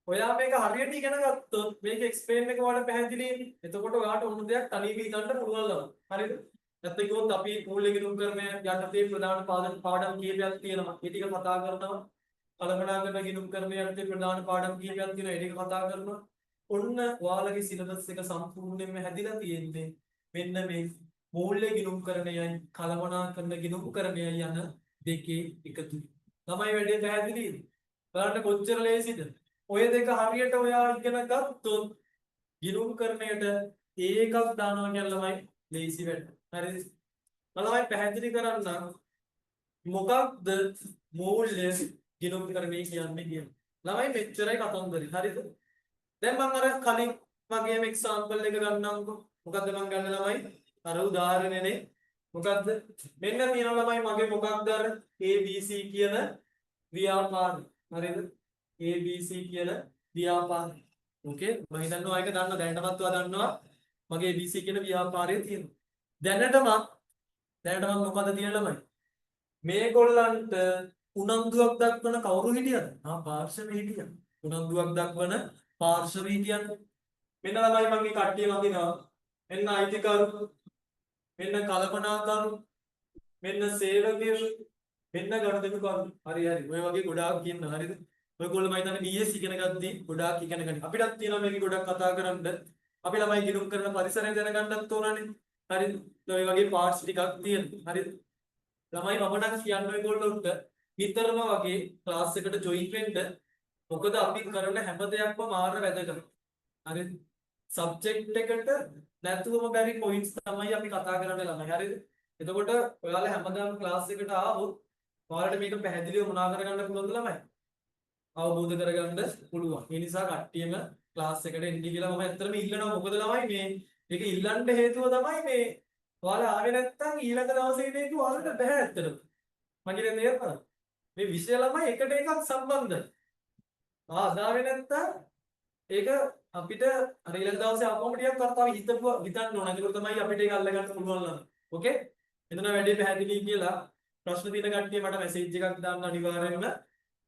ඔයා මේක හරියට ඉගෙන ගත්තොත් මේක එක්ස්ප්ලেইন එක ඔයාලට පැහැදිලිනේ. එතකොට ඔයාට ඕන දෙයක් තනියම හිතන්න පුළුවන් ළමයි. හරිද? නැත්නම් කිව්වොත් අපි මූල්‍ය ගිණුම්කරණය යටතේ ප්‍රධාන පාඩම් කීපයක් තියෙනවා. ඒ ටික කතා කරනවා. කළමනාකරණ ගිණුම්කරණය යටතේ ප්‍රධාන පාඩම් කීපයක් තියෙනවා. ඒ ටික කතා කරනවා. ඔන්න ඔයාලගේ සිලබස් එක සම්පූර්ණයෙන්ම හැදිලා තියෙන්නේ මෙන්න මේ මූල්‍ය ගිණුම්කරණයයි කළමනාකරණ ගිණුම්කරණයයි යන දෙකේ එකතුයි. තමයි වැඩේ පැහැදිලිද? බලන්න කොච්චර ලේසිද? ඔය දෙක හරියට ඔයා ඉගෙන ගත්තොත් ගිණුම්කරණයට ඒකක් දානවා කියන ළමයි ලේසි වැඩ. හරිද? මම ළමයි පැහැදිලි කරන්නම් මොකක්ද මූල්‍ය ගිණුම්කරණය කියන්නේ කියලා. ළමයි මෙච්චරයි කතන්දරේ. හරිද? දැන් මම අර කලින් වගේම එක්සැම්පල් එක ගන්නම්කෝ. මොකද්ද මං ගන්න ළමයි? අර උදාහරණේනේ. මොකද්ද? මෙන්න තියෙනවා ළමයි මගේ මොකක්ද අර ABC කියන ව්‍යාපාරය. හරිද? ABC කියන ව්‍යාපාරය. ඕකේ මම හිතන්නේ ඔයා එක දන්නවා, දැනටමත් ඔයා දන්නවා මගේ ABC කියන ව්‍යාපාරය තියෙනවා. දැනටමත් මොකද්ද තියෙන ළමයි? මේගොල්ලන්ට උනන්දුවක් දක්වන කවුරු හිටියද? ආ පාර්ශව හිටියා. උනන්දුවක් දක්වන පාර්ශව හිටියන්. මෙන්න ළමයි මගේ කට්ටිය වඳිනවා. මෙන්න අයිතිකරු, මෙන්න කලපනාකරු, මෙන්න සේවකයෝ, මෙන්න ගනුදෙනුකරු. හරි හරි. ඔය වගේ ගොඩාක් ඉන්නවා. හරිද? ඔයගොල්ලෝ මම හිතන්නේ BS ඉගෙන ගද්දී ගොඩාක් ඉගෙන ගන්න. අපිටත් තියෙනවා මේකේ ගොඩක් කතා කරන්න. අපි ළමයි ගිණුම් කරන පරිසරය දැනගන්නත් ඕනනේ. හරිද? ඔය වගේ පාර්ට්ස් ටිකක් තියෙනවා. හරිද? ළමයි මම නම් කියන්නේ ඔයගොල්ලොන්ට නිතරම වගේ ක්ලාස් එකට ජොයින් වෙන්න. මොකද අපි කරන හැම දෙයක්ම මාර වැදගත්. හරිද? සබ්ජෙක්ට් එකට නැතුවම බැරි පොයින්ට්ස් තමයි අපි කතා කරන්නේ ළමයි. හරිද? එතකොට ඔයාලා හැමදාම ක්ලාස් එකට ආවොත් ඔයාලට මේක පැහැදිලිව මොනා කරගන්න පුළුවන්ද ළමයි? අවබෝධ කරගන්න පුළුවන්. ඒ නිසා කට්ටියම ක්ලාස් එකට එන්න කියලා මම ඇත්තටම ඉල්ලනවා. මොකද ළමයි මේ මේක ඉල්ලන්න හේතුව තමයි මේ ඔයාලා ආවේ නැත්තම් ඊළඟ දවසේ ඉඳන් ඒක ඔයාලට බෑ ඇත්තටම. මම කියන්නේ තේරුණාද? මේ විෂය ළමයි එකට එකක් සම්බන්ධයි. ආ අද ආවේ නැත්තම් ඒක අපිට අර ඊළඟ දවසේ ආපුවම ටිකක් අර තව හිතන්න ඕන. ඒකෝර තමයි අපිට ඒක අල්ලගන්න පුළුවන් ළමයි. ඕකේ? එතන වැඩේ පැහැදිලි කියලා ප්‍රශ්න තියෙන කට්ටිය මට මැසේජ් එකක් දාන්න අනිවාර්යෙන්ම.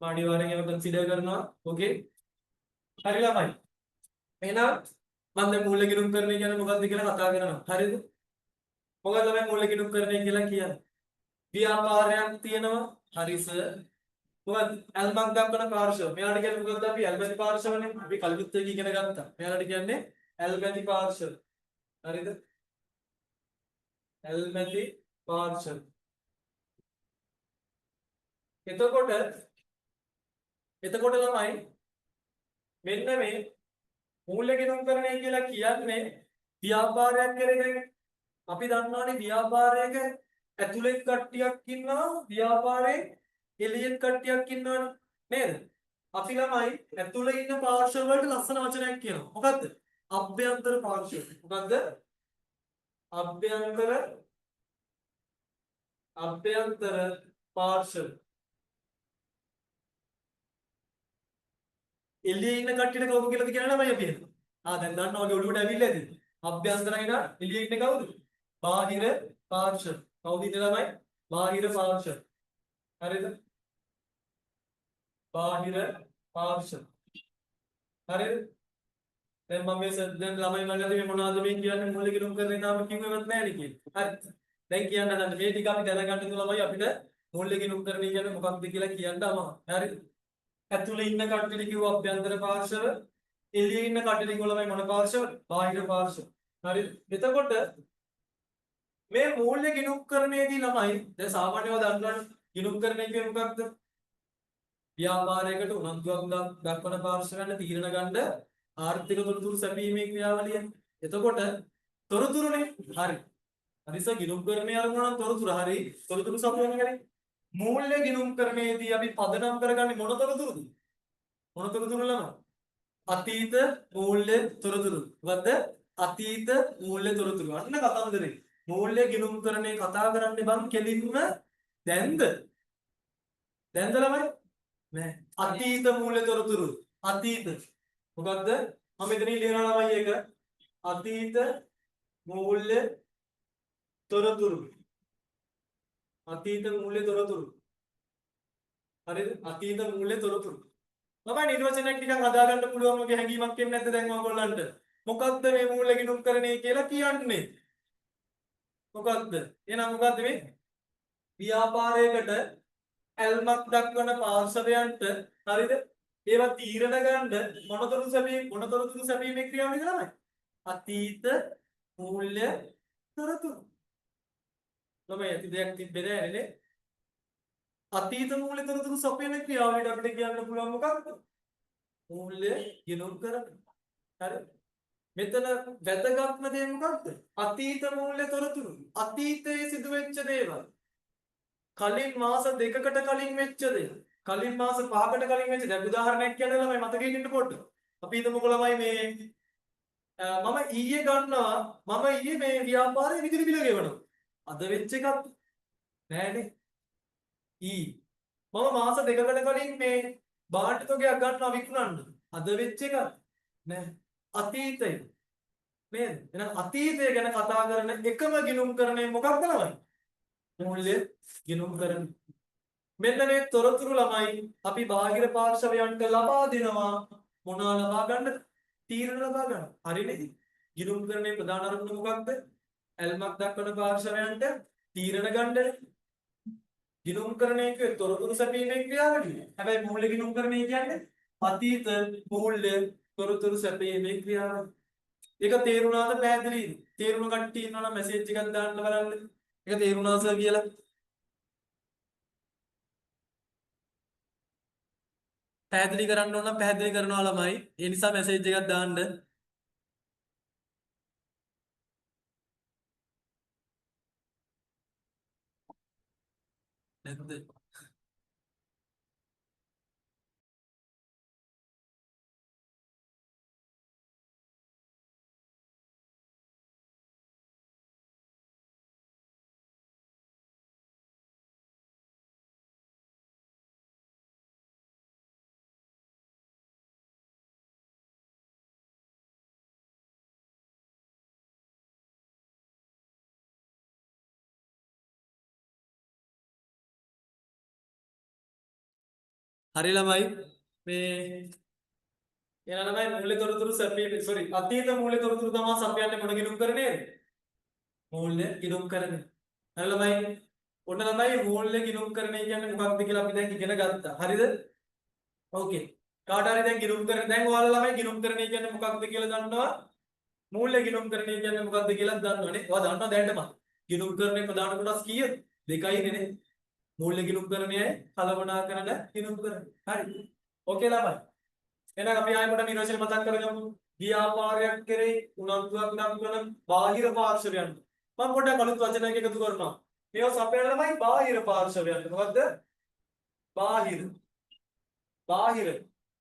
මම අනිවාර්යෙන් ඒව කන්සිඩර් කරනවා. ඕකේ? හරි ළමයි. එහෙනම් මම දැන් මූල්‍ය ගිණුම්කරණය කියන්නේ මොකක්ද කියලා කතා කරනවා. හරිද? මොකක්ද ළමයි මූල්‍ය ගිණුම්කරණය කියලා කියන්නේ? ව්‍යාපාරයක් තියෙනවා. හරි සර්. මොකක්ද? ඇල්මක් දක්වන පාර්ශව. මෙයාලට කියන්නේ මොකක්ද අපි? ඇල්මැති පාර්ශවනේ. අපි කලිනුත් ඒක ඉගෙන ගත්තා. මෙයාලට කියන්නේ ඇල්මැති පාර්ශව. හරිද? ඇල්මැති පාර්ශව. එතකොට එතකොට ළමයි මෙන්න මේ මූල්‍ය ගිණුම්කරණය කියලා කියන්නේ ව්‍යාපාරයක් කරගෙන අපි දන්නවනේ ව්‍යාපාරයක ඇතුළෙත් කට්ටියක් ඉන්නවා, ව්‍යාපාරේ එළියෙත් කට්ටියක් ඉන්නවනේ නේද? අපි ළමයි ඇතුළේ ඉන්න පාර්ශ්ව වලට ලස්සන වචනයක් කියනවා. මොකද්ද? අභ්‍යන්තර පාර්ශ්ව. මොකද්ද? අභ්‍යන්තර අභ්‍යන්තර පාර්ශ්ව. එළියේ ඉන්න කට්ටියට කවුද කියලාද කියන ළමයි අපි එනවා. ආ දැන් දන්නවා වගේ ඔළුවට ඇවිල්ලා ඇති. අභ්‍යන්තරයි නම් එළියේ ඉන්නේ කවුද? බාහිර පාර්ශ්ව. කවුද ඉන්නේ ළමයි? බාහිර පාර්ශ්ව. හරිද? බාහිර පාර්ශ්ව. හරිද? දැන් මම මේ දැන් ළමයි මං මේ මොනවද මේ කියන්නේ මූල්‍ය ගිණුම්කරණේ තාම කිව්වෙවත් නෑ නේ කියන්නේ. හරි. දැන් කියන්න හදන්නේ මේ ටික අපි දැනගන්න තුන ළමයි අපිට මූල්‍ය ගිණුම්කරණය කියන්නේ මොකක්ද කියලා කියන්න අමාරුයි. හරිද? ඇතුලේ ඉන්න කට්ටියට කිව්ව අභ්‍යන්තර පාර්ශව, එළියේ ඉන්න කට්ටියට කිව්ව ළමයි මොන පාර්ශවද? බාහිර පාර්ශව. හරිද? එතකොට මේ මූල්‍ය ගිණුම්කරණයේදී ළමයි දැන් සාමාන්‍යව දන්නවනේ ගිණුම්කරණය කියන්නේ මොකක්ද? ව්‍යාපාරයකට උනන්දුවක් දක්වන පාර්ශවයන් තීරණ ගන්න ආර්ථික තොරතුරු සැපයීමේ ක්‍රියාවලිය. එතකොට තොරතුරුනේ හරි. හරි සර් ගිණුම්කරණය අරමුණ නම් තොරතුරු හරි. තොරතුරු සපයන එකනේ. මූල්‍ය ගිණුම්කරණයේදී අපි පදනම් කරගන්නේ මොන තොරතුරුද? මොන තොරතුරු ළමයි? අතීත මූල්‍ය තොරතුරු. මොකද්ද? අතීත මූල්‍ය තොරතුරු. අන්න කතන්දරේ. මූල්‍ය ගිණුම්කරණය කතා කරන්නේ බං කෙලින්ම දැන්ද? දැන්ද ළමයි? නෑ. අතීත මූල්‍ය තොරතුරු. අතීත. මොකද්ද? මම මෙතනින් ලියනවා ළමයි ඒක. අතීත මූල්‍ය තොරතුරු. අතීත මූල්‍ය තොරතුරු. හරිද? අතීත මූල්‍ය තොරතුරු. ළමයි නිර්වචනයක් නිකන් හදාගන්න පුළුවන් වගේ හැඟීමක් එන්නේ නැද්ද දැන් ඔයගොල්ලන්ට? මොකද්ද මේ මූල්‍ය ගිණුම්කරණය කියලා කියන්නේ? මොකද්ද? එහෙනම් මොකද්ද මේ? ව්‍යාපාරයකට ඇල්මක් දක්වන පාර්ශවයන්ට, හරිද? ඒවා තීරණ ගන්න මොන තොරතුරු සැපීමේ ක්‍රියාවලියද ළමයි? අතීත මූල්‍ය තොරතුරු. ළමයි ඇති දෙයක් තිබ්බේ නෑ නේ. අතීත මූල්‍ය තොරතුරු සපයන ක්‍රියාවලියට අපිට කියන්න පුළුවන් මොකක්ද? මූල්‍ය ගිණුම්කරණ. හරි. මෙතන වැදගත්ම දේ මොකක්ද? අතීත මූල්‍ය තොරතුරු. අතීතයේ සිදුවෙච්ච දේවල්. කලින් මාස 2කට කලින් වෙච්ච දේ. කලින් මාස 5කට කලින් වෙච්ච දේ. උදාහරණයක් කියන්න ළමයි මතකෙ ඉන්න පොඩ්ඩක්. අපි හිතමුකෝ ළමයි මේ මම ඊයේ ගන්නවා, මම ඊයේ මේ ව්‍යාපාරයේ විදුලි බිල ගෙවනවා. අද වෙච්ච එකක් නෑනේ. මම මාස 2කට කලින් මේ භාණ්ඩ තොගයක් ගන්නවා විකුණන්න. අද වෙච්ච එකක් නෑ. අතීතය නේද? එහෙනම් අතීතය ගැන කතා කරන එකම ගිණුම්කරණය මොකක්ද ළමයි? මූල්‍ය ගිණුම්කරණ. මෙන්න මේ තොරතුරු ළමයි අපි බාහිර පාර්ශවයන්ට ලබා දෙනවා. මොනවා ලබා ගන්නද? තීරණ ලබා ගන්න. හරිනේ? ගිණුම්කරණයේ ප්‍රධාන අරමුණ මොකක්ද? ඇල්මක් දක්වන පාර්ශවයන්ට තීරණ ගන්නනේ. ගිණුම්කරණය කිව්වේ තොරතුරු සැපීමේ ක්‍රියාවලිය. හැබැයි මූල්‍ය ගිණුම්කරණය කියන්නේ අතීත මූල්‍ය තොරතුරු සැපීමේ ක්‍රියාවලිය. ඒක තේරුණාද පැහැදිලිද? තේරුණු කට්ටිය ඉන්නවා නම් මැසේජ් එකක් දාන්න බලන්න. ඒක තේරුණා සර් කියලා. පැහැදිලි කරන්න ඕන නම් පැහැදිලි කරනවා ළමයි. ඒ නිසා මැසේජ් එකක් දාන්න. නැද්ද? හරි ළමයි, මේ එන ළමයි මූල්‍ය තොරතුරු සැපීම, සෝරි, අතීත මූල්‍ය තොරතුරු තමයි සපයන්නේ මොන ගිණුම්කරණයේද? මූල්‍ය ගිණුම්කරණය. හරි ළමයි, ඔන්න ළමයි මූල්‍ය ගිණුම්කරණය කියන්නේ මොකක්ද කියලා අපි දැන් ඉගෙන ගත්තා. හරිද? ඕකේ. කාට හරි දැන් ගිණුම්කරණ, දැන් ඔයාලා ළමයි ගිණුම්කරණය කියන්නේ මොකක්ද කියලා දන්නවා? මූල්‍ය ගිණුම්කරණය කියන්නේ මොකක්ද කියලා දන්නවනේ. ඔයා දන්නවා දැනටම. ගිණුම්කරණයේ ප්‍රධාන කොටස් කීයද? 2යි නේ. මූල්‍ය ගිණුම්කරණයයි කළමනාකරණ ගිණුම්කරණය. හරි. ඕකේ ළමයි. එහෙනම් අපි ආයෙ පොඩ නිර්වචන මතක් කරගමු. ව්‍යාපාරයක් කෙරෙහි උනන්දුවක් දක්වන බාහිර පාර්ශවයන්. මම පොඩ්ඩක් අලුත් වචනයක් එකතු කරනවා. මේවා සපයන ළමයි බාහිර පාර්ශවයන්. මොකද්ද? බාහිර. බාහිර.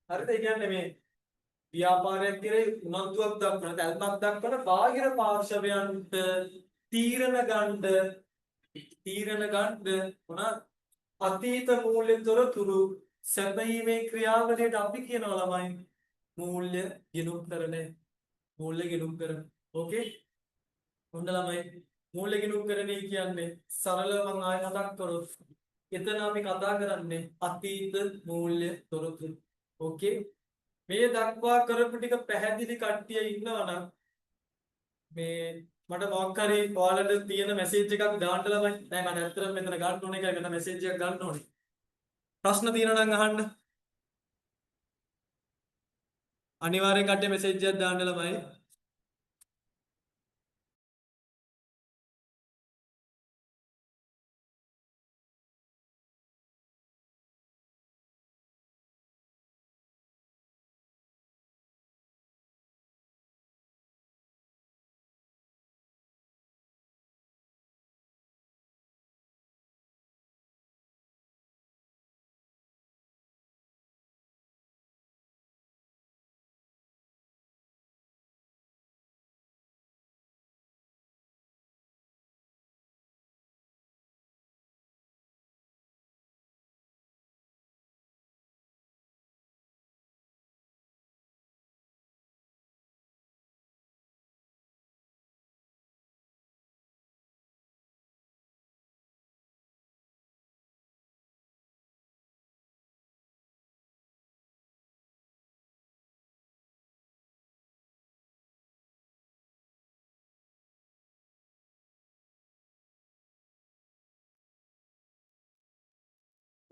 හරිද? ඒ කියන්නේ මේ ව්‍යාපාරයක් කෙරෙහි උනන්දුවක් දක්වන, ඇල්මක් දක්වන බාහිර පාර්ශවයන්ට තීරණ ගන්න, තීරණ ගන්න මොන අතීත මූල්‍ය තොරතුරු සැපයීමේ ක්‍රියාවලියට අපි කියනවා ළමයි මූල්‍ය ගිණුම්කරණය. මූල්‍ය ගිණුම්කරණ. ඕකේ? හොඳ ළමයි, මූල්‍ය ගිණුම්කරණය කියන්නේ සරලව මම ආයෙ මතක් කරොත් එතන අපි කතා කරන්නේ අතීත මූල්‍ය තොරතුරු. ඕකේ? මේ දක්වා කරපු ටික පැහැදිලි කට්ටිය ඉන්නවා නම් මේ මට මොකක් හරි ඔයාලට තියෙන මැසේජ් එකක් දාන්න ළමයි. නෑ මට ඇත්තටම මෙතන ගන්න ඕනේ එකයි මෙතන මැසේජ් එකක් ගන්න ඕනේ. ප්‍රශ්න තියෙනවා නම් අහන්න. අනිවාර්යෙන් කට්ටිය මැසේජ් එකක් දාන්න ළමයි.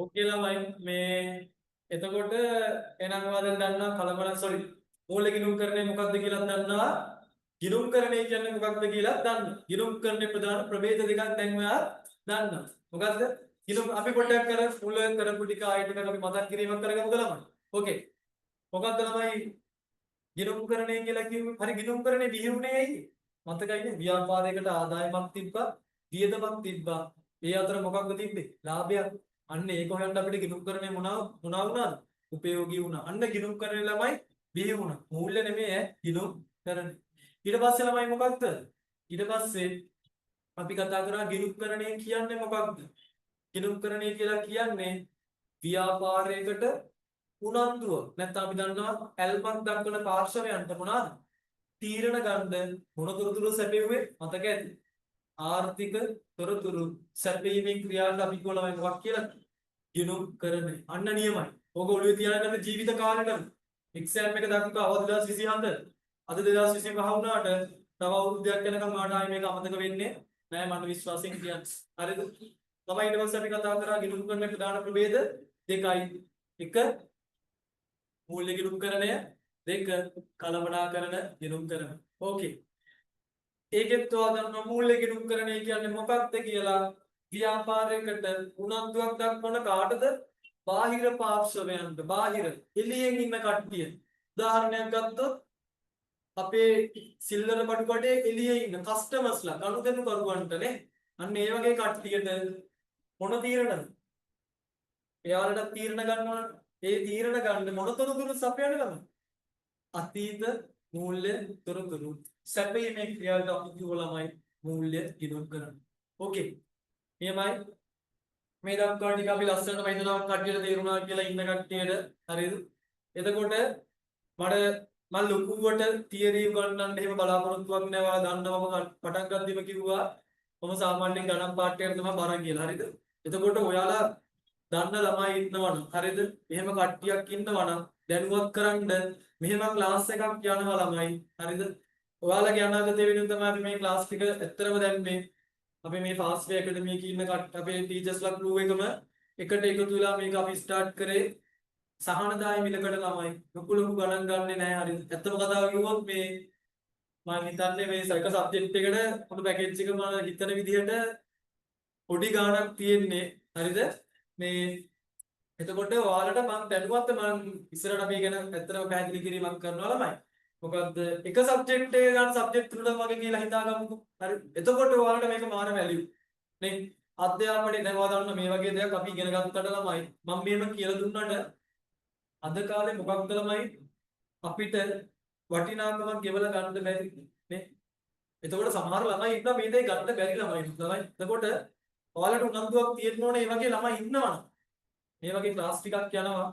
ඕකේ ළමයි, මේ එතකොට එහෙනම් ඔයා දැන් දන්නවා කළමනා, සෝරි, මූල්‍ය ගිණුම්කරණය මොකක්ද කියලා දන්නවා. ගිණුම්කරණය කියන්නේ මොකක්ද කියලා දන්නවා. ගිණුම්කරණේ ප්‍රධාන ප්‍රභේද දෙකක් දැන් ඔයා දන්නවා. මොකක්ද? ගිණුම් අපි පොඩ්ඩක් කර මුල කරපු ටික ආයෙ ටිකක් අපි මතක් කිරීමක් කරගමුද ළමයි? ඕකේ. මොකක්ද ළමයි ගිණුම්කරණය කියලා කිව්වේ? හරි, ගිණුම්කරණය බිහි වුණේ ඇයි? මතකයිනේ, ව්‍යාපාරයකට ආදායමක් තිබ්බා, වියදමක් තිබ්බා. ඒ අතර මොකක්ද තිබ්බේ? ලාභයක්. අන්න ඒක හොයන්න අපිට ගිණුම්කරණය මොනවා මොනවා වුණාද? උපයෝගී වුණා. අන්න ගිණුම්කරණය ළමයි බිහි වුණා. මූල්‍ය නෙමෙයි ඈ, ගිණුම්කරණය. ඊට පස්සේ ළමයි මොකක්ද? ඊට පස්සේ අපි කතා කරා ගිණුම්කරණය කියන්නේ මොකක්ද? ගිණුම්කරණය කියලා කියන්නේ ව්‍යාපාරයකට උනන්දුව, නැත්නම් අපි දන්නවා ඇල්මක් දක්වන පාර්ශවයන්ට මොනවාද? තීරණ ගන්න මොන තොරතුරු සැපයුවේ? මතක ඇති. ආර්ථික තොරතුරු සැපයීමෙන් ක්‍රියාවට අපි කියව ළමයි මොකක් කියලාද? ගිණුම්කරණය. අන්න නියමයි. ඕක ඔළුවේ තියාගන්න ජීවිත කාලෙටම. එක්සෑම් එක දක්වා අවුරුදු 2027, අද 2025 වුණාට තව අවුරුද්දක් යනකම් ඔයාලට ආයේ මේක අමතක වෙන්නේ නෑ මට විශ්වාසයෙන් කියන්න. හරිද? තමයි ඊට පස්සේ අපි කතා කරා ගිණුම්කරණයේ ප්‍රධාන ප්‍රභේද දෙකයි. එක මූල්‍ය ගිණුම්කරණය, දෙක කළමනාකරණ ගිණුම්කරණ. ඕකේ. ඒකෙත් ඔයා දන්නවා මූල්‍ය ගිණුම්කරණය කියන්නේ මොකක්ද කියලා. ව්‍යාපාරයකට උනන්දුවක් දක්වන කාටද? බාහිර පාර්ශවයන්ට, බාහිර එළියෙන් ඉන්න කට්ටිය. උදාහරණයක් ගත්තොත් අපේ සිල්ලර බඩු කඩේ එළියේ ඉන්න කස්ටමර්ස්ලා, ගනුදෙනු කරුවන්ට නේ. අන්න ඒ වගේ කට්ටියට මොන තීරණද? එයාලට තීරණ ගන්නවා. ඒ තීරණ ගන්න මොන තොරතුරු සපයන ළමයි? අතීත මූල්‍ය තොරතුරු සැපයීමේ ක්‍රියාවට අපි කිව්ව ළමයි මූල්‍ය ගිණුම්කරණ. ඕකේ. නියමයි. මේ දක්වා ටික අපි ලස්සනට මම හිතනවා කට්ටියට තේරුණා කියලා ඉන්න කට්ටියට. හරිද? එතකොට මම ලොකුවට තියරි උගන්වන්න එහෙම බලාපොරොත්තුවක් නෑ. ඔයාලා දන්නවා මම පටන් ගද්දිම කිව්වා මම සාමාන්‍යයෙන් ගණන් පාඨයට තමයි බර කියලා. හරිද? එතකොට ඔයාලා දන්න ළමයි ඉන්නවනම්, හරිද? එහෙම කට්ටියක් ඉන්නවනම් දැනුවත් කරන්න මෙහෙම ක්ලාස් එකක් යනවා ළමයි. හරිද? ඔයාලගේ අනාගතය වෙනුවෙන් තමයි අපි මේ ක්ලාස් ටික ඇත්තටම දැම්මේ. අපි මේ ෆාස්ට් වේ ඇකඩමි එකේ ඉන්න අපේ ටීචර්ස්ලා ක්‍රූ එකම එකට එකතු වෙලා මේක අපි ස්ටාර්ට් කරේ සහනදායී මිලකට ළමයි. ලොකු ලොකු ගණන් ගන්නෙ නෑ. හරිද? ඇත්තම කතාව කිව්වොත් මේ මම හිතන්නේ මේ සයික සබ්ජෙක්ට් එකට පොඩි පැකේජ් එක මම හිතන විදිහට පොඩි ගාණක් තියෙන්නේ. හරිද? මේ එතකොට ඔයාලට මං දැනුවත් මං ඉස්සරහට අපි ගැන ඇත්තටම පැහැදිලි කිරීමක් කරනවා ළමයි. මොකද්ද එක සබ්ජෙක්ට් එක ගන්න සබ්ජෙක්ට් තුනක් වගේ කියලා හිතාගමුකෝ. හරි. එතකොට ඔයාලට මේක මාර වැලියු නේ. අධ්‍යාපනයේ දැන් ඔයා දන්නවා මේ වගේ දෙයක් අපි ඉගෙන ගත්තට ළමයි මම මේව කියලා දුන්නාට අද කාලේ මොකක්ද ළමයි අපිට වටිනාකමක් ගෙවලා ගන්න බැරි නේ. එතකොට සමහර ළමයි ඉන්නවා මේ දේ ගන්න බැරි ළමයි ළමයි. එතකොට ඔයාලට උනන්දුවක් තියෙන්න ඕනේ මේ වගේ ළමයි ඉන්නවනම්. මේ වගේ ක්ලාස් ටිකක් යනවා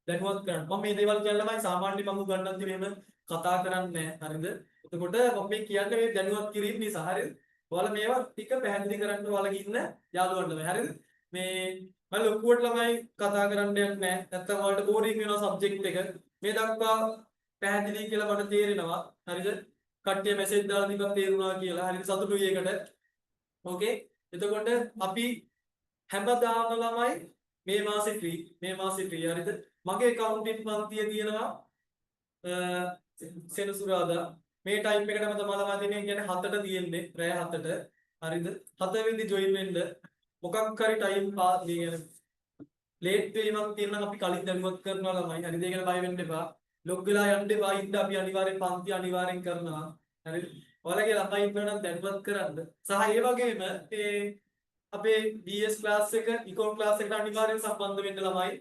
දැනුවත් කරන්න. මම මේ දේවල් කියන ළමයි සාමාන්‍යයෙන් මම උගන්වද්දි මෙහෙම කතා කරන්නේ නැහැ. හරිද? එතකොට මම මේ කියන්නේ මේ දැනුවත් කිරීම නිසා. හරිද? ඔයාලා මේවා ටික පැහැදිලි කරන්න ඔයාලගේ ඉන්න යාළුවන් ළමයි. හරිද? මේ මම ලොකුවට ළමයි කතා කරන්න යන්නේ නැහැ. නැත්තම් ඔයාලට බෝරින් වෙනවා සබ්ජෙක්ට් එක. මේ දක්වා පැහැදිලි කියලා මට තේරෙනවා. හරිද? කට්ටිය මැසේජ් දාලා තිබ්බත් තේරුණා කියලා. හරිද? සතුටුයි ඒකට. ඕකේ. එතකොට අපි හැමදාම ළමයි මේ මාසේ ෆ්‍රී, මේ මාසේ ෆ්‍රී. හරිද? මගේ ඇකවුන්ටින් පන්තිය තියෙනවා සෙනසුරාදා මේ ටයිම් එකටම තමයි ළමයි තියෙන්නේ. කියන්නේ 7ට තියෙන්නේ, රෑ 7ට. හරිද? 7 වෙනිදි ජොයින් වෙන්න. මොකක් හරි ටයිම් පා මේ කියන්නේ ලේට් වීමක් තියෙනවා නම් අපි කලින් දැනුවත් කරනවා ළමයි. හරිද? ඒ ගැන බය වෙන්න එපා. ලොග් වෙලා යන්න එපා. ඉන්න අපි අනිවාර්යෙන් පන්ති අනිවාර්යෙන් කරනවා. හරිද? ඔයාලගේ ළමයි ඉන්නවා නම් දැනුවත් කරන්න. සහ ඒ වගේම මේ අපේ BS class එක, ඉකෝන් ක්ලාස් එකට අනිවාර්යෙන් සම්බන්ධ වෙන්න ළමයි.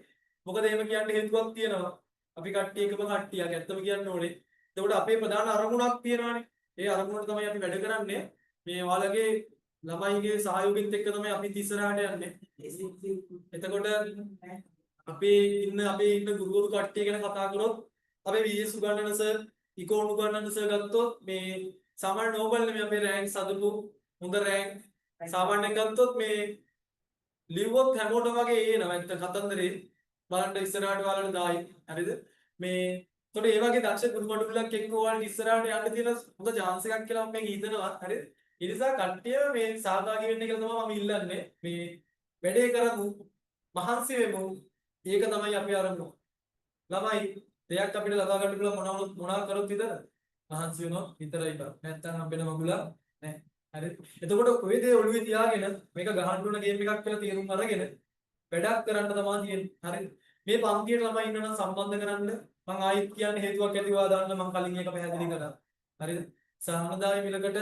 මොකද එහෙම කියන්න හේතුවක් තියෙනවා. අපි කට්ටිය එකම කට්ටියක් ඇත්තම කියන්න ඕනේ. එතකොට අපේ ප්‍රධාන අරමුණක් තියෙනවානේ. ඒ අරමුණට තමයි අපි වැඩ කරන්නේ. මේ ඔයාලගේ ළමයිගේ සහයෝගයත් එක්ක තමයි අපි ඉස්සරහට යන්නේ. එතකොට අපේ ඉන්න ගුරුවරු කට්ටිය ගැන කතා කරොත් අපේ BS උගන්වන සර්, ඉකෝන් උගන්වන සර් ගත්තොත් මේ සාමාන්‍ය නෝබල් නෙමෙයි අපේ රෑන්ක් සතුටු හොඳ රෑන්ක්. සාමාන්‍යයෙන් ගත්තොත් මේ ලිව්වොත් හැමෝටම වගේ එනවා ඇත්ත කතන්දරේ. බලන්න ඉස්සරහට ඔයාලට දායි. හරිද? මේ එතකොට ඒ වගේ දක්ෂ ගුරු මඩුල්ලක් එක්ක ඔයාලට ඉස්සරහට යන්න තියෙන හොඳ චාන්ස් එකක් කියලා මම මේක හිතනවා. හරිද? ඒ නිසා කට්ටිය මේ සහභාගී වෙන්න කියලා තමයි මම ඉල්ලන්නේ. මේ වැඩේ කරමු. මහන්සි වෙමු. ඒක තමයි අපේ අරමුණ. ළමයි දෙයක් අපිට ලබා ගන්න පුළුවන් මොනවා වුණොත් මොනවා කරොත් විතරද? මහන්සි වුණොත් විතරයි බං. නැත්තම් හම්බෙන මගුලක් නෑ. හරි. එතකොට ඔය දේ ඔළුවේ තියාගෙන මේක ගහන්න ඕන ගේම් එකක් කියලා තේරුම් අරගෙන වැඩක් කරන්න තමයි තියෙන්නේ. හරි. මේ පන්තියට ළමයි ඉන්නවනම් සම්බන්ධ කරන්න මං ආයෙත් කියන්න හේතුවක් ඇතිව දාන්න මං කලින් එක පැහැදිලි කරා. හරිද? සාමදාය මිලකට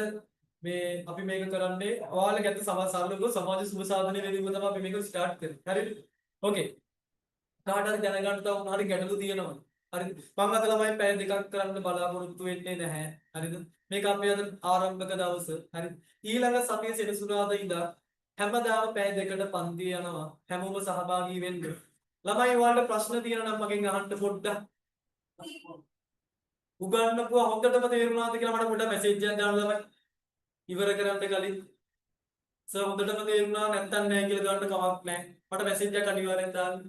මේ අපි මේක කරන්නේ ඔයාලගේ අත සරලව සමාජ සුබ සාධනය වෙනුවෙන් තමයි අපි මේක ස්ටාර්ට් කරන්නේ. හරිද? ඕකේ. කාට හරි දැනගන්න තව මොන හරි ගැටලු තියෙනවද? හරිද? මං අද ළමයි පැය දෙකක් කරන්න බලාපොරොත්තු වෙන්නේ නැහැ. හරිද? මේක අපේ අද ආරම්භක දවස. හරිද? ඊළඟ සතිය සෙනසුරාදා ඉඳන් හැමදාම පැය දෙකට පන්ති යනවා. හැමෝම සහභාගී වෙන්න. ළමයි ඔයාලට ප්‍රශ්න තියෙනවා නම් මගෙන් අහන්න පොඩ්ඩක්. උගන්නපුවා හොඳටම තේරුණාද කියලා මට පොඩ්ඩක් මැසේජ් එකක් දාන්න ළමයි. ඉවර කරන්න කලින් සර් හොඳටම තේරුණා නැත්තම් නෑ කියලා දාන්න කමක් නෑ. මට මැසේජ් එකක් අනිවාර්යෙන් දාන්න.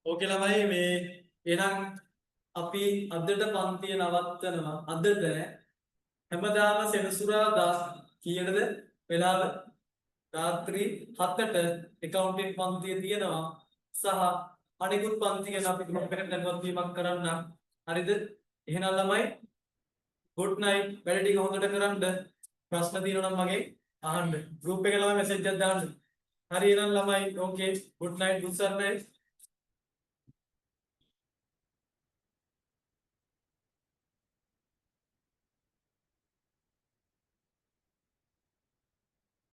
ඕකේ ළමයි මේ එහෙනම් අපි අදට පන්තිය නවත්තනවා. අදට හැමදාම සෙනසුරාදා කීයටද වෙලාව? රාත්‍රී 7ට ඇකවුන්ටින් පන්තිය තියෙනවා සහ අනිකුත් පන්ති ගැන අපි ගෲප් එකට දැනුවත් වීමක් කරන්න. හරිද? එහෙනම් ළමයි ගුඩ් නයිට්. වැඩ ටික හොඳට කරන්න. ප්‍රශ්න තියෙනවා නම් මගෙන් අහන්න. ගෲප් එකේ ළමයි මැසේජ් එකක් දාන්න. හරි එහෙනම් ළමයි ඕකේ ගුඩ් නයිට්. බුත් සරණයි.